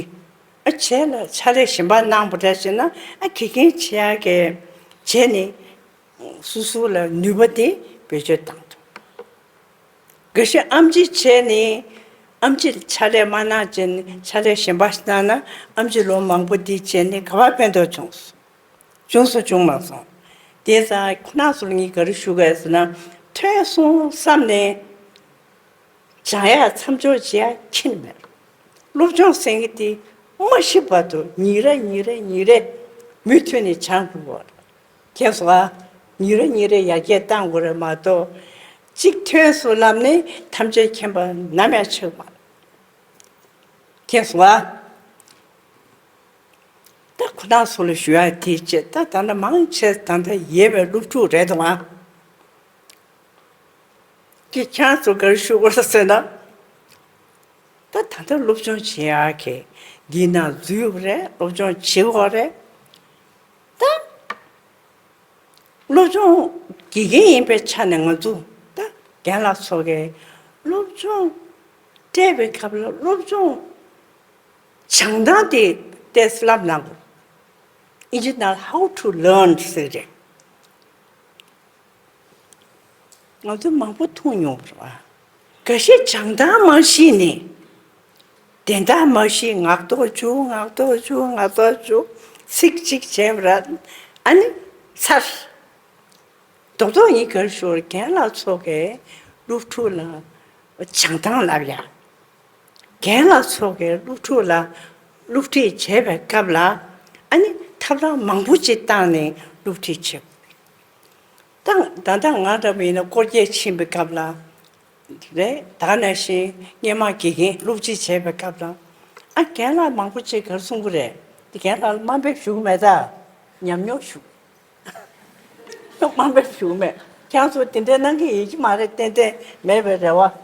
ཨ་བྱས་ལ་ཕྱག་ལས་གཞན་པ་གནང་བ་འདྲ་བྱས་ན། ཨ་དགེ་རྒན་བྱེད་ཡག་གི་བྱས་ནས། སོ་སོ་ལ་ནུས་པ་དེ་བེད་སྤྱོད་བཏང་ཐུབ། འགའ་ཤས་ཨེམ་ཆི་བྱས་ནས་ཨེམ་ཆི་ཕྱག་ལས་མ་གནང་བྱས་ནས་ཕྱག་ལས་གཞན་པ་ཞིག་གནང་ན། ཨེམ་ཆི་ལོ་མང་པོ་འདི་བྱས་ནས་ག་པར་ཕན་ཐོགས་བྱུང་སོང་། བྱུང་སོང་བྱུང་མ་སོང་། དེ་ཙང་ཁོ་རང་ཚོ་ལ་ངས་ག་རེ་ཞུ་དགོས་ཟེར་ན། ཐོན་སོང་བསམ་ནས། སྦྱང་ཡག་མཚམས་འཇོག་བྱེད་ཡག་ཁྱོན་ནས་མེད། སློབ་སྦྱོང་ཟེར་མཁན་དེ་མ་ཤི་བར་དུ་ཉིན་རེ་ཉིན་རེ་ཉིན་རེ་མུ་མཐུད་ནས་སྦྱང་དགོས་པ་རེད། མཁྱེན་སོང་ཨ། ཉིན་རེ་ཉིན་རེ་ཡར་རྒྱས་གཏང་དགོས་རེད་མ་གཏོགས། གཅིག་ཐོན་སོང་ལབ་ནས་ཐམས་ཅད་མཁྱེན་པ་ནམ་ཡང་ཆགས་མ་རེད། མཁྱེན་སོང་ཨ། ད་ཁོ་རང་ཚོ་ལ་ཞུ་ཡག་དེ་བྱས། ད་ད་ལྟ་མང་ཆེ་ད་ལྟ་ཡོད་པའི་སློབ་ཕྲུག་རེད་འདུག་ཨ། ཀྱི་ཁྱེད་ཚོ་ག་རེ་ཞུ་དགོས་ཟེར་ན། ད་ད་ལྟ་སློབ་སྦྱོང་བྱེད་ཡག་གི་འདི་ན་འཛུལ་ཡོད་རེད། སློབ་སྦྱོང་བྱེད་དགོས་རེད། ད་སློབ་སྦྱོང་དགེ་རྒན་ཡིན་པའི་ཆ་ནས་ང་ཚོ་ད་རྒན་ལགས་ཚོ་གིས་སློབ་སྦྱོང་སྤྲད་པའི་སྐབས་ལ་སློབ་སྦྱོང་སྦྱང་སྟངས་དེ་ཏོག་ཙམ་བསླབ་གནང་དགོས། ཨིན་ཇི་ནང་How to Learn ཟེར་རེད། ང་ཚོ་མང་པོ་མཐོང་མྱོང་བ་རེད་བ། འགའ་ཤས་སྦྱང་སྟངས་མ་ཤེས་ནས། དོན་དག་མ་ཤེས། ངག་ཐོག་བཅུག་ངག་ཐོག་བཅུག་ངག་ཐོག་བཅུག་ཚིག་གཅིག་བྱས་པ་ར། ཨ་ནི་ཚར། རྡོག་རྡོག་ངས་ག་རེ་ཞུ། རྒན་ལགས་ཚོ་གིས་སློབ་ཕྲུག་ལ་སྦྱང་སྟངས་བསླབ་ཡ། རྒན་ལགས་ཚོ་གིས་སློབ་ཕྲུག་ལ་སློབ་ཁྲིད་བྱེད་པའི་སྐབས་ལ། ཨ་ནི་ཐབས་ལམ་མང་པོ་ཅིག་བཏང་ནས་སློབ་ཁྲིད་བྱེད་དགོས། ད་ད་ལྟ་ང་འདྲ་པོ་ཡིན་ན་སྐོར་སྐྱོད་ཕྱིན་པའི་སྐབས་ལ་རེད། ད་ག་ནང་བཞིན་སྔོན་མ་དགེ་རྒན་སློབ་ཁྲིད་བྱས་པའི་སྐབས་ལ། ཨ། རྒན་ལགས་མང་པོ་ཅིག་ག་རེ་གསུང་གི་རེད། དེ་རྒན་ལགས་ལ་དམའ་འབེབས་ཞུ་གི་མེད་ད། ཉམས་མྱོང་ཞུ། དམའ་འབེབས་ཞུ་གི་མེད། ཁྱེད་ཚོ་དེ་འདྲའི་གནང་གི་ཡོད་ཀྱི་མ་རེད། ཏན་ཏན་མེད་པའི་རེ་བ།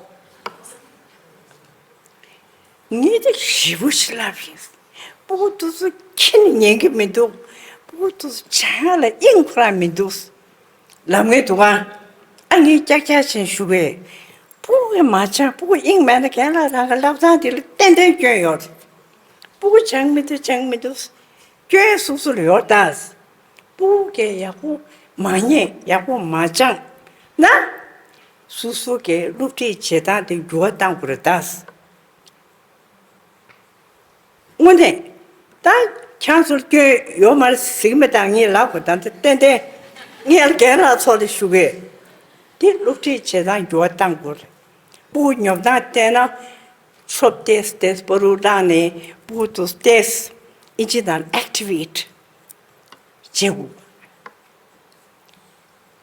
ངས་དེ་ཞེ་པོ་ཞིག་ལབ་ཡིན། སྤུ་གུ་དེ་ཚོ་ཁྱེད་ནི་ཉན་གི་མི་འདུག་སྤུ་གུ་དེ་ཚོ་བྱ་ཡག་ལ་དབྱིངས་ཁོ་རང་མི་འདུག་ལབ་མཁན་འདུག་ག་ཨ། ངས་ཀྱག་ཀྱག་བྱས་ཞུ་གི། སྤུ་གུ་མ་སྦྱངས། སྤུ་གུ་དབྱིངས་མེད་ན་རྒན་ལགས་རང་གི་སློབ་སྟངས་དེ་ལ་ཏན་ཏན་སྐྱོན་ཡོད། སྤུ་གུ་སྦྱང་མི་འདུག་སྦྱང་མི་འདུག་སྐྱོན་སོ་སོ་ལ་ཡོད་ད། སྤུ་གུ་གིས་ཡག་པོ་མ་ཉན། ཡག་པོ་མ་སྦྱངས་ན། སོ་སོ་གི་སློབ་ཁྲིད་བྱེད་སྟངས་དེ་འགྱུར་བ་གཏང་དགོས་རེད་ད། དངོས་གནས། ད་ཁྱེད་ཚོར་སྐྱོན་ཡོད་མ་རེད་ཟེར་གི་མེད། ད་ངས་ལབ་དགོས། ད་ལྟ་ཏན་ཏན་ངས་རྒན་ལགས་ཚོ་ལ་ཞུ་གི། དེ་སློབ་ཁྲིད་བྱེད་སྟངས་འགྱུར་བ་གཏང་དགོས་རེད། སྤུ་གུ་ཉོབ་སྟངས་བལྟས་ན། ཆོབ་ཏེས་ཏེས་པ་རུ་བླངས་ནས་སྤུ་གུ་དེ་ཏེས་ཨིན་ཇི་དང་ཨེག་ཊི་ཝེ་ཊི་བྱེད་དགོས།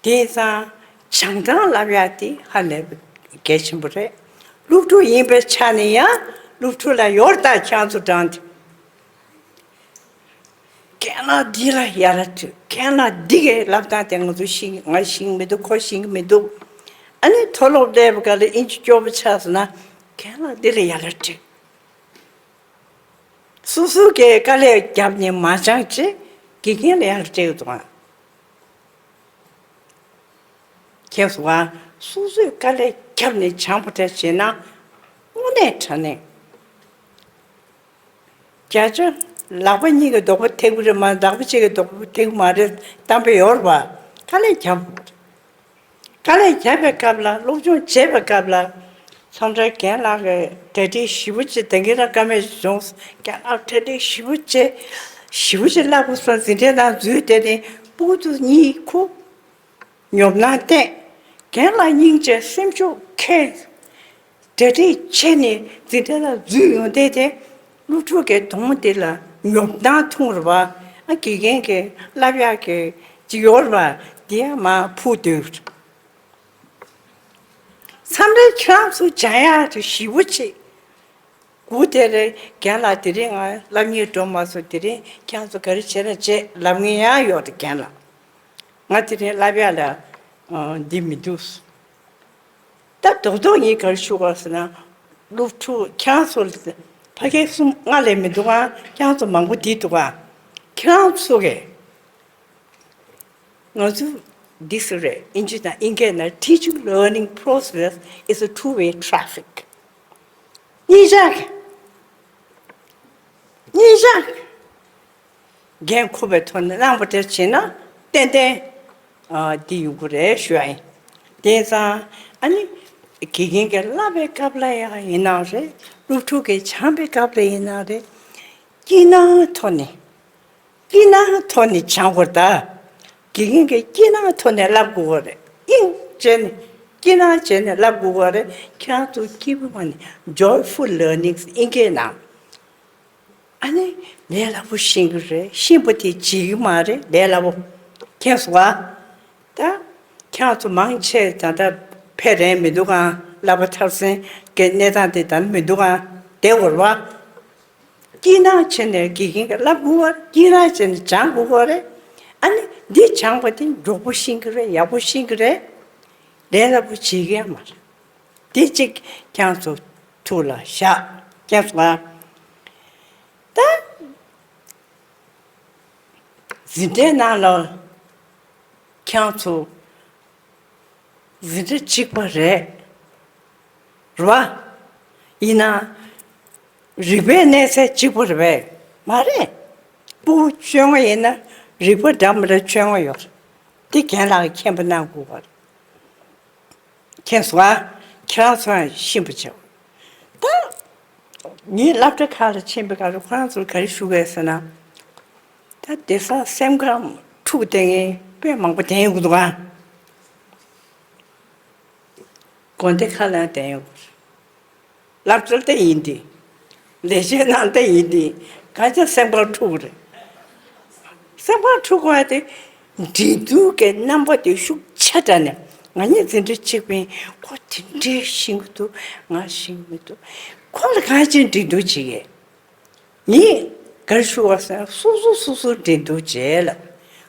དེང་སང་སྦྱང་སྟངས་བསླབ་ཡག་དེ་ཧ་ལས་པའི་གལ་ཆེན་པོ་རེད། སློབ་ཕྲུག་ཡིན་པའི་ཆ་ནས་ཡང་སློབ་ཕྲུག་ལ་ཡོད་ད། ཁྱེད་ཚོ་དྲང་དེ། རྒན་ལགས་འདི་ལ་ཡ་ར་དྲི། རྒན་ལགས་འདི་གའི་ལབ་སྟངས་དེ་ང་ཚོ་ཤེས། ང་ཤེས་ཀྱི་མི་འདུག་ཁོ་ཤེས་ཀྱི་མི་འདུག་ཨ་ནི་མཐོ་སློབ་སླེབས་པ་ག་ལ་ཨིན་ཇི་སྐྱོ་པོ་ཆགས་སོང་ན། རྒན་ལགས་འདི་ལ་ཡ་ར་དྲི། སོ་སོ་གིས་དཀའ་ལས་བརྒྱབ་ནས་མ་སྦྱངས་ཅིག་དགེ་རྒན་ལ་ཡང་སྤྲད་ཡོད་དོ། ཁྱེད་ཚོ་ཨ། སོ་སོས་དཀའ་ལས་བརྒྱབ་ནས་སྦྱངས་པ་འདྲ་བྱས་ན་དངོས་གནས་དྲང་གནས། བརྒྱ་ཆ་ལག་པ་གཉིས་ཀྱི་རྡོག་པ་ཐེག་པ་རེད་མ། ལག་པ་གཅིག་གི་རྡོག་པ་ཐེག་པ་མ་རེད། གཏམ་དཔེ་ཡོད་རེད་པ། དཀའ་ལས་བརྒྱབ། དཀའ་ལས་བརྒྱབ་པའི་སྐབས་ལ། སློབ་སྦྱོང་བྱེད་པའི་སྐབས་ལ། མཚམས་རེ་རྒན་ལགས་ཀྱིས་གྲ་སྒྲིག་ཞེ་པོ་བྱེད། དེང་གི་ར་ཀ་མེད་བྱུང་། རྒན་ལགས་གྲ་སྒྲིག་ཞེ་པོ་བྱེད། ཞེ་པོ་ཅིག་བསླབ་དགོས་སོང་། འཛིན་གྲྭའི་ནང་འཛུལ་བསྡད་ནས་སྤུ་གུ་དེ་གཉིད་ཁུག་ཉོབ་སྣང་བསྟན། རྒན་ལགས་སྙིང་རྗེ། སེམས་ཤུགས་ཁེངས། གྲ་སྒྲིག་བྱས་ནས་འཛིན་གྲྭ་ལ་འཛུལ་ཡོང་དེ། དེ་སློབ་ཕྲུག་གི་གདོང་དེ་ལ་ཉོབ་སྣང་མཐོང་རེད་པ། ཨ། དགེ་རྒན་གྱི་བསླབ་ཡག་གི་ཅིག་ཡོད་རེད་པ། དེ་ཡང་མར་ཕུག་སྡོད། མཚམས་རེ་ཁྱེད་རང་ཚོ་སྦྱང་ཡག་དེ་ཞེ་པོ་ཅིག་སྒུག་དེ་རེད། རྒན་ལགས་དེ་རིང་ང་སློབ་གཉེར་འགྲོ་མ་སོང་། དེ་རིང་ཁྱེད་རང་ཚོ་ག་རེ་བྱས་ན་བྱེད་ལབ་མཁན་ཡང་ཡོད་རེད། རྒན་ལགས། ང་དེ་རིང་བསླབ་ཡག་ལ་ཨ་འདི་མི་འདུག་ད་རྡོག་རྡོག་ངས་ག་རེ་ཞུ་དགོས་ཟེར་ན། སློབ་ཕྲུག་ཁྱེད་རང་ཚོ་ལ་ཕ་སྐད་གསུམ་ལྔ་ལས་མི་འདུག་ག་ཁྱེད་རང་ཚོ་མང་པོ་འདི་འདུག་ག་ཁྱེད་རང་ཚོ་གིས། ང་ཚོ་འདི་ཟེར་རེད། ཨིན་ཇི་དང་ཨིན་སྐད་ནང་། Teaching learning process is a two-way traffic. གཉིས་ཆ་གཉིས་ཆ་འགན་འཁུར་བའི་ཐོག་ནས་གནང་པ་འདྲ་བྱས་ན་ཏན་ཏན་ཨ་འདི་ཡོང་གི་རེད་ཞུ་ཡ་ཡིན། དེང་སང་ཨ་ནི་དགེ་རྒན་གྱིས་བསླབ་པའི་སྐབས་ལ་ཡང་ཡིན་ནའང་རེད། སློབ་ཕྲུག་གིས་སྦྱངས་པའི་སྐབས་ལ་ཡིན་ནའང་རེད། སྐྱིད་སྣང་ཐོག་ནས། སྐྱིད་སྣང་ཐོག་ནས་སྦྱང་དགོས་རེད་ད། དགེ་རྒན་གྱིས་སྐྱིད་སྣང་ཐོག་ནས་བསླབ་དགོས་པ་རེད། དབྱིངས་བྱས་ནས། སྐྱིད་སྣང་བྱས་ནས་བསླབ་དགོས་པ་རེད། ཁྱེད་རང་ཚོ་སྐྱིད་པོ་ངང་ནས། Joyful learning ཨིན་སྐད་ནང་། ཨ་ནི་ལས་སླ་པོ་ཤེས་ཀྱི་རེད། ཤེས་པ་དེ་བྱེད་ཀྱི་མ་རེད། ལས་སླ་པོ། མཁྱེན་སོང་ཨ། ད་ཁྱེད་རང་ཚོ་མང་ཆེ་ད་ལྟ་ཕེབས་རན་མི་འདུག་ག་བསླབ་པ་མཐར་སོན་གྱི་གནས་སྟངས་དེ་ད་མི་འདུག་ག་བསྡད་དགོས་རེད་པ། སྐྱིད་སྣང་བྱས་ནས་དགེ་རྒན་གྱིས་བསླབ་དགོས་པ་རེད། སྐྱིད་སྣང་བྱས་ནས་སྦྱང་དགོས་པ་རེད། ཨ་ནི་འདི་སྦྱངས་པ་དེ་མགྱོགས་པོ་ཤེས་ཀྱི་རེད། ཡག་པོ་ཤེས་ཀྱི་རེད། ལས་སླ་པོ་བྱེད་ཀྱི་ཡང་མ་རེད། དེ་གཅིག་ཁྱེད་རང་ཚོ་ཐུགས་ལ་བཞག་མཁྱེན་སོང་ཨ། ད་འཛིན་གྲྭའི་ནང་ལ་ཁྱེད་རང་ཚོ་འཛིན་གྲྭ་གཅིག་པ་རེད། རེད་པ། ཡིན་ན་རིག་པའི་གནས་ཚད་གཅིག་པ་རེད་པས། མ་རེད། སྤུ་གུ་བཅོ་ལྔ་ཡིན་ན་རིག་པ་འདྲ་མི་འདྲ་བཅོ་ལྔ་ཡོད་རེད། དེ་རྒན་ལགས་ཀྱིས་མཁྱེན་པ་གནང་དགོས་པ་རེད། མཁྱེན་སོང་ཨ། ཁྱེད་རང་ཚོ་ཡང་ཤེས་པ་བྱེད། ད་ངས་སློབ་གྲྭ་ཁག་ལ་ཕྱིན་པའི་སྐབས་ལ་ཁོ་རང་ཚོར་ག་རེ་ཞུ་དགོས་ཟེར་ན། ད་དེང་སང་སེམས་ཁམས་འཁྲུག་བསྡད་མཁན་དཔེ་མང་པོ་བསྡད་ཡོང་གི་འདུག་ཨ། དགོན་སྡེ་ཁག་ལ་ཡང་བསྡད་ཡོང་གི་རེད། སློབ་གྲྭ་ལ་ཡིན་དེ། ལས་བྱེད་ནང་ལ་ཡིན་དེ། གང་ཅི་སེམས་ཁམས་འཁྲུག་གི་རེད། སེམས་ཁམས་འཁྲུག་དགོས་དེ། འགྲན་བསྡུར་གྱི་རྣམ་པ་དེ་ཤུགས་ཆེ་དྲགས་ནས། ང་གཉིས་འཛིན་གྲྭ་གཅིག་པ་ཡིན། ཁོ་དེ་འདྲའི་ཤེས་ཀྱི་འདུག་ང་ཤེས་ཀྱི་མི་འདུག་ཁོ་ལ་གང་ཅི་འགྲན་བསྡུར་བྱེད་ཀྱི། ངས་ག་རེ་ཞུ་བ་ཟེར་ན། སོ་སོ་སོ་སོ་འགྲན་བསྡུར་བྱེད་ལ།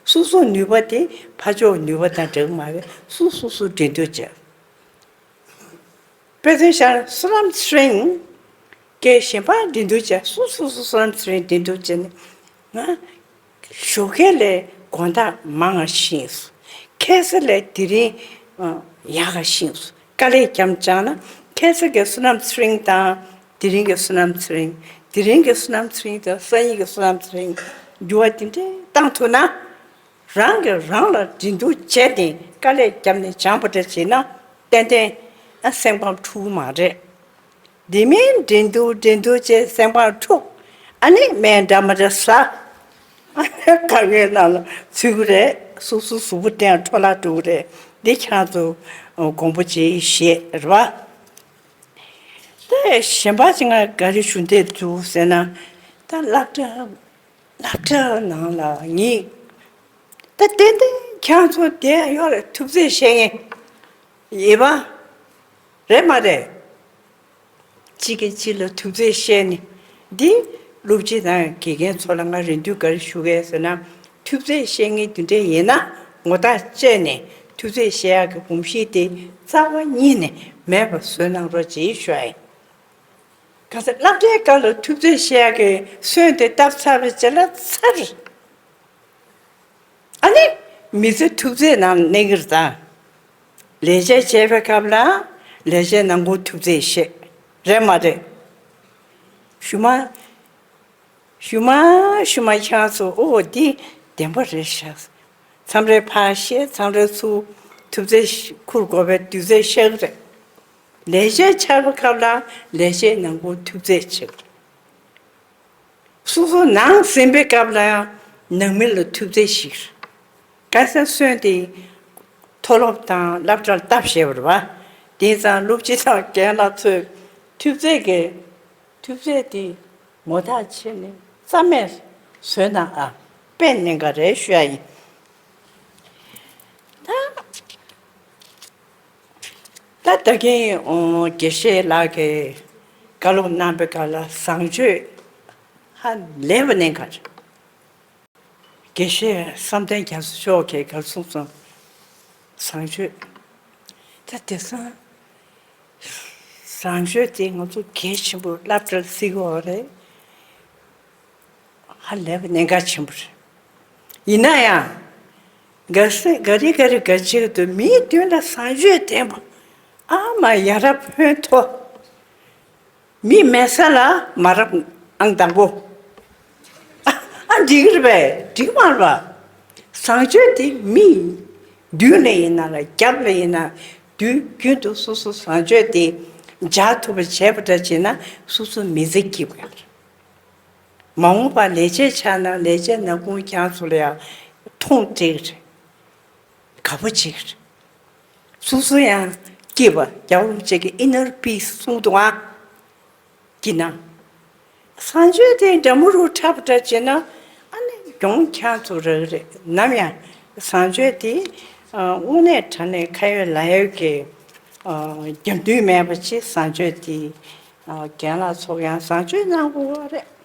སོ་སོ་ནུས་པ་དེ་ཕར་ཕྱོགས་ནུས་པ་དང་འདྲ་གི་མ་རེད། སོ་སོ་སོ་འགྲན་བསྡུར་བྱེད། དཔེ་མཚོན་བཞག་ན་སུ་ལམ་སི་རིང་གི་གཞན་པ་འགྲན་བསྡུར་བྱས། སོ་སོ་སོ་སུ་ལམ་སི་རིང་འགྲན་བསྡུར་བྱས་ནས། ང་ཞོགས་ཀས་ལས་དགོང་དག་མང་ང་ཤེས་སོང་། ཁ་སང་ལས་དེ་རིང་ཡག་ག་ཤེས་སོང་། དཀའ་ལས་རྒྱབ་བཅག་ན་ཁ་སང་གི་སུ་ལམ་སི་རིང་དང་དེ་རིང་གི་སུ་ལམ་སི་རིང་། དེ་རིང་གི་སུ་ལམ་སི་རིང་དང་སང་ཉིན་གྱི་སུ་ལམ་སི་རིང་འགྱུར་བ་དེ་འདྲ་བཏང་ཐུབ་ན། རང་གིས་རང་ལ་འགྲན་བསྡུར་བྱས་ཏེ་དཀའ་ལས་བརྒྱབ་ནས་སྦྱངས་པ་འདྲ་བྱས་ན། ཏན་ཏན་ཨ་སེམས་ཁམས་འཁྲུག་མ་རེད། དེ་མིན་འགྲན་བསྡུར་འགྲན་བསྡུར་བྱས་སེམས་ཁམས་འཁྲུག་ཨ་ནི་སྨན་འདྲ་མི་འདྲ་ཟ། ཨ་ནི་དཀའ་ངལ་ནང་ལ་ཚུད་ཀྱི་རེད། སོ་སོའི་གཟུགས་པོ་སྟེང་འཕྲོ་བརླག་འགྲོ་གི་རེད། འདི་ཁྱེད་རང་ཚོ་དགོངས་པ་བཞེས་ཤེས་རེད་པ། དེ་གཞན་པ་ཅིག་ང་ག་རེ་ཞུ་འདོད་འདུག་ཟེར་ན། ད་སློབ་གྲྭ་སློབ་གྲྭ་ནང་ལ་ངས་ད་ཏན་ཏན་ཁྱེད་ཚོ་དེ་ཡོད་རེད། ཐུབ་ཚོད་བཤད་མཁན་ཡོད་པ་རེད་མ་རེད། གཅིག་གིས་གཅིག་ལ་ཐུབ་ཚོད་བཤད་ནས། འདི་སློབ་སྤྱི་དང་དགེ་རྒན་ཚོ་ལ་ང་རེ་འདུན་ག་རེ་ཞུ་གི་ཟེར་ན། ཐུབ་ཚོད་བཤད་མཁན་དེ་འདྲ་ཡིན་ན་ངོ་ཐག་བཅད་ནས། ཐུབ་ཚོད་བཤད་ཡག་གི་གོམས་གཤིས་དེ་རྩ་བ་ཉིད་ནས་མེད་པ་བཟོས་གནང་རོགས་བྱེད་ཞུ་ཡ་ཡིན། ག་ཚོད་སློབ་གྲྭའི་སྐབས་ལ་ཐུབ་ཚོད་བཤད་ཡག་གི་སོན་དེ་བཏབ་ཚར་བའི་རྗེས་ལ་ཚར། ཨ་ནི་མི་ཚེ་ཐུབ་ཚོད་ནང་གནས་ཀྱི་རེད་ད། ལས་བྱེད་བྱེད་པའི་སྐབས་ལ་ལས་བྱེད་ནང་ཁུལ་ཐུབ་ཚོད་བཤད། རེད་མ་རེད། ཞུ་མ་ཞུ་མ་ཞུ་མ་ཁྱེད་ཚོ། ཨོ་འདི་བདེན་པ་རེད་ཤག་མཚམས་རེ་ཕར་བཤད། མཚམས་རེ་ཚུར། ཐུབ་ཚོད་ཁུར་དགོས་པའི་དུས་ཚོད་ཤོར་གི་རེད། ལས་བྱེད་བྱེད་པའི་སྐབས་ལ་ལས་བྱེད་ནང་ཁུལ་ཐུབ་ཚོད་བྱེད། སོ་སོ་ནང་ཟིན་པའི་སྐབས་ལ་ཡང་ནང་མི་ལ་ཐུབ་ཚོད་ཞིག་ག་ས་སོན་ཏེ་མཐོ་སློབ་དང་སློབ་གྲྭར་བཏབ་བཞག་པ་རེད་པ། དེ་ཙང་སློབ་སྤྱི་དང་རྒན་ལགས་ཚོས་ཐུབ་ཚོད་ཀྱི་ཐུབ་ཚོད་དེ་ངོ་ཐག་ཆོད་ནས་རྩ་མེད་བཟོས་ན་ཨ་དཔེ་གནད་འགག་རེད་ཞུ་ཡ་ཡིན། ད་ད་ད་གིན་ཨོ་དགེ་བཤེས་ལགས་ཀྱིས་བཀའ་སློབ་གནང་པའི་སྐབས་ལ་བཟང་སྤྱོད་ཧ་ལས་པ་གནད་འགག་རེད། དགེ་བཤེས་བསམ་གཏན་རྒྱ་མཚོ་མཆོག་གིས་ག་རེ་གསུངས་སོང་། བཟང་སྤྱོད། ད་དེང་སང་བཟང་སྤྱོད་དེ་ང་ཚོ་གལ་ཆེན་པོ་སློབ་གྲྭར་བརྩི་གི་ཡོད་རེད། ཧ་ལས་པའི་གནད་འགག་ཆེན་པོ་རེད། ཡིན་ན་ཡང་། ག་ས་ག་རེ་ག་རེ་ག་ཅིག་ཏུ་མིའི་མདུན་ལ་བཟང་སྤྱོད་ལྡན་པ། ཨ་མ་ཡ་རབས་ཕོན་ཐོགས། མི་མེད་ས་ལ་མ་རབས་ཨང་དང་པོ། ཨ་ཨ་འགྲིག་རེད་པས། འགྲིག་མ་རེད་པ། བཟང་སྤྱོད་དེ་མི་མདུན་ལ་ཡིན་ན་ལ་རྒྱབ་ལ་ཡིན་ན། དུས་རྒྱུན་དུ་སོ་སོ་བཟང་སྤྱོད་དེ་འཇགས་ཐུབ་པ་བྱས་པ་འདྲ་བྱས་ན་སོ་སོ་མི་ཚེ་སྐྱིད་པ་རེད། མ་འོངས་པ་ལས་བྱེད་ཆགས་ན་ལས་བྱེད་ནང་ཁུལ་རྒྱག་ཚུལ་ལ་ཡང་མཐོང་སྤྲད་རེད། དགའ་པོ་བྱེད་ཀྱི་རེད། སོ་སོ་ཡང་སྐྱིད་པ། རྒྱལ་བ་རིན་པོ་ཆེ་གི་inner peace གསུངས་འདུག་ཨ། སྐྱིད་སྣང་། བཟང་སྤྱོད་དེ་འདྲ་མོ་རུ་འཁྲབ་འདྲ་བྱས་ན་ཨ་ནི་གྱོང་ཁྱང་ཚུགས་རེད་རེད། ནམ་ཡང་བཟང་སྤྱོད་དེ་ཨ་དངོས་གནས་དྲང་གནས་ཁ་ཡོད་ལག་ཡོད་ཀྱི་ཨ་རྒྱབ་མདུན་མེད་པ་ཅིག་བཟང་སྤྱོད་དེ་ཨ་རྒན་ལགས་ཚོ་ཡང་བཟང་སྤྱོད་གནང་དགོས་པ་རེད།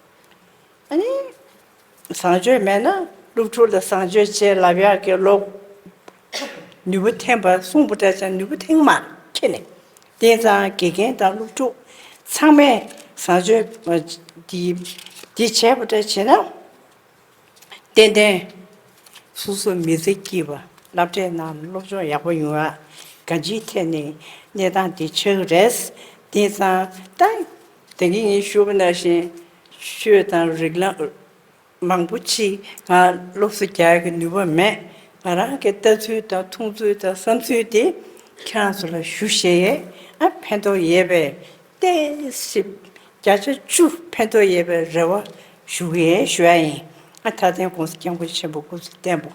ཨ་ནི། བཟང་སྤྱོད་མེད་ན་སློབ་ཕྲུག་ལ་བཟང་སྤྱོད་བྱེད་ལབ་ཡག་གི་ལོ། ནུས་པ་ཐོན་པ་གསུངས་པ་འདྲ་ཅང་ནུས་པ་ཐོན་མ་ཁྱེད་ནས། དེ་ཙང་དགེ་རྒན་དང་སློབ་ཕྲུག་ཚང་མས་བཟང་སྤྱོད་འདི་འདི་བྱས་པ་འདྲ་བྱས་ན། ཏན་ཏན་སོ་སོ་མི་ཚེ་སྐྱིད་པ། སློབ་གྲྭའི་ནང་སློབ་སྦྱོང་ཡག་པོ་ཡོང་ཡ། གང་ཅིའི་ཐད་ནས་གནས་སྟངས་འདི་ཆགས་ཀྱི་རེད། དེ་ཙང་ད་དེ་གིན་ངས་ཞུས་པ་ནང་བཞིན་ཆོས་དང་རིགས་ལམ་མང་པོ་ཅིག་ང་སློབ་གསོ་རྒྱག་ཡག་གི་ནུས་པ་མེད། ང་རང་གི་ལྟ་ཚུལ་དང་མཐོང་ཚུལ་དང་བསམ་ཚུལ་དེ་ཁྱེད་རང་ཚོ་ལ་ཞུ་ཤེས་ཡས། ཨ་ཕན་ཐོགས་ཡོད་པའི་ཏོག་ཙམ་བརྒྱ་ཆ་བཅུ་ཕན་ཐོགས་ཡོད་པའི་རེ་བ་ཞུ་གི་ཡིན་ཞུ་ཡ་ཡིན། ཨ་ད་ཐེངས་༸གོང་ས་༸སྐྱབས་མགོན་ཆེན་པོ་སྐུ་ཚེ་བརྟན་པ།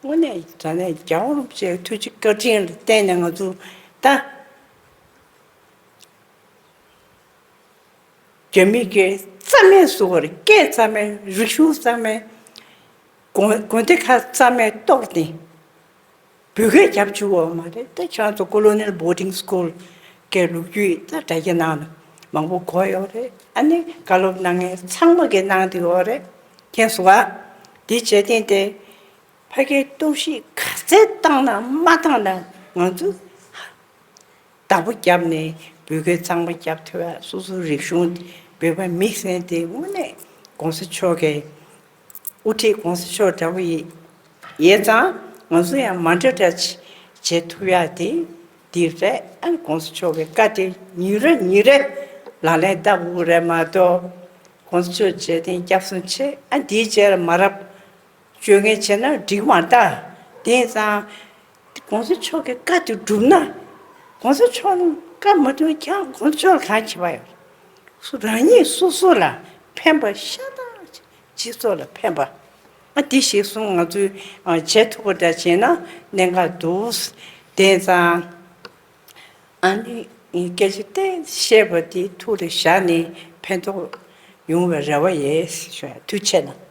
དངོས་གནས་དྲང་གནས་རྒྱལ་བ་རིན་པོ་ཆེའི་ཐུགས་རྗེ་བཀའ་དྲིན་ལ་བརྟེན་ནས་ང་ཚོ་ད། རྒྱ་མི་གིས་རྩ་མེད་བཟོ་བར། སྐད་རྩ་མེད། རིག་གཞུང་རྩ་མེད། དགོན་དགོན་སྡེ་ཁག་རྩ་མེད་གཏོར་ཏེ། བོད་སྐད་རྒྱབ་བཅུག་པ་མ་རེད། ད་ཁྱོད་ཚོ་Colonial Boarding School གི་ལོ་རྒྱུས་ད་དྲ་རྒྱ་ནང་ལ་མང་པོ་གོ་ཡོད་རེད། ཨ་ནི་བཀའ་སློབ་གནང་མཁན་ཚང་མ་གིས་གནང་བསྡད་ཡོད་རེད། མཁྱེན་སོང་ཨ། དེ་བྱས་ཏེ་དེ་ཕ་གིའི་གཏོར་བཤིག་ག་ཚད་བཏང་ན་མ་བཏང་ན་ང་ཚོ་བདག་པོ་བརྒྱབ་ནས་བོད་སྐད་གཙང་མ་རྒྱབ་ཐུབ་ཡ། སོ་སོའི་རིག་གཞུང་བོད་པ་མིང་ཟེར་དེ་དངོས་གནས་གོང་ས་མཆོག་གིས་དབུ་ཁྲིད་གོང་ས་མཆོག་འདྲ་བོ་ཡིན་ཡིན་ཙང་ང་ཚོ་ཡང་མ་འདྲ་འདྲ་བྱེད་ཐུབ་ཡ་དེ་འདི་རེད། ཨ་ནི་གོང་ས་མཆོག་གི་བཀའ་དེ་ཉིན་རེ་ཉིན་རེ་ལག་ལེན་བསྟར་དགོས་རེད་མ་གཏོགས། གོང་ས་མཆོག་མཇལ་ཐེངས་བརྒྱ་གསུམ་བྱས། ཨ་འདིའི་རྗེས་ལ་མ་རབས་སྤྱོད་ངན་བྱས་ན་འགྲིག་མ་རེད་ད། དེ་ཙང་གོང་ས་མཆོག་གི་བཀའ་དེ་བསྒྲུབས་ན། གོང་ས་མཆོག་ལ་བཀའ་མ་བསྒྲུབས་ཀྱང་གོང་ས་མཆོག་ལ་གང་བྱེད་པ་ཡོད། སུ་རང་ཉིད་སོ་སོ་ལ་ཕན་པ་ཤ་སྟག་སྤྱི་ཚོགས་ལ་ཕན་པ། ཨ་འདི་ཞིག་གསུང་ང་ཚོས་ཨ་བྱེད་ཐུབ་པ་འདྲ་བྱས་ན་གནད་འགག་འདུག། དེ་ཙང་ཨ་ནི་སྐད་ཆ་གཏན་བཤད་པ་དེ་ཐུགས་ལ་བཞག་ནས་ཕན་ཐོགས་ཡོང་བའི་རེ་བ་ཡོད་ཞུ། ཐུགས་རྗེ་གནང་།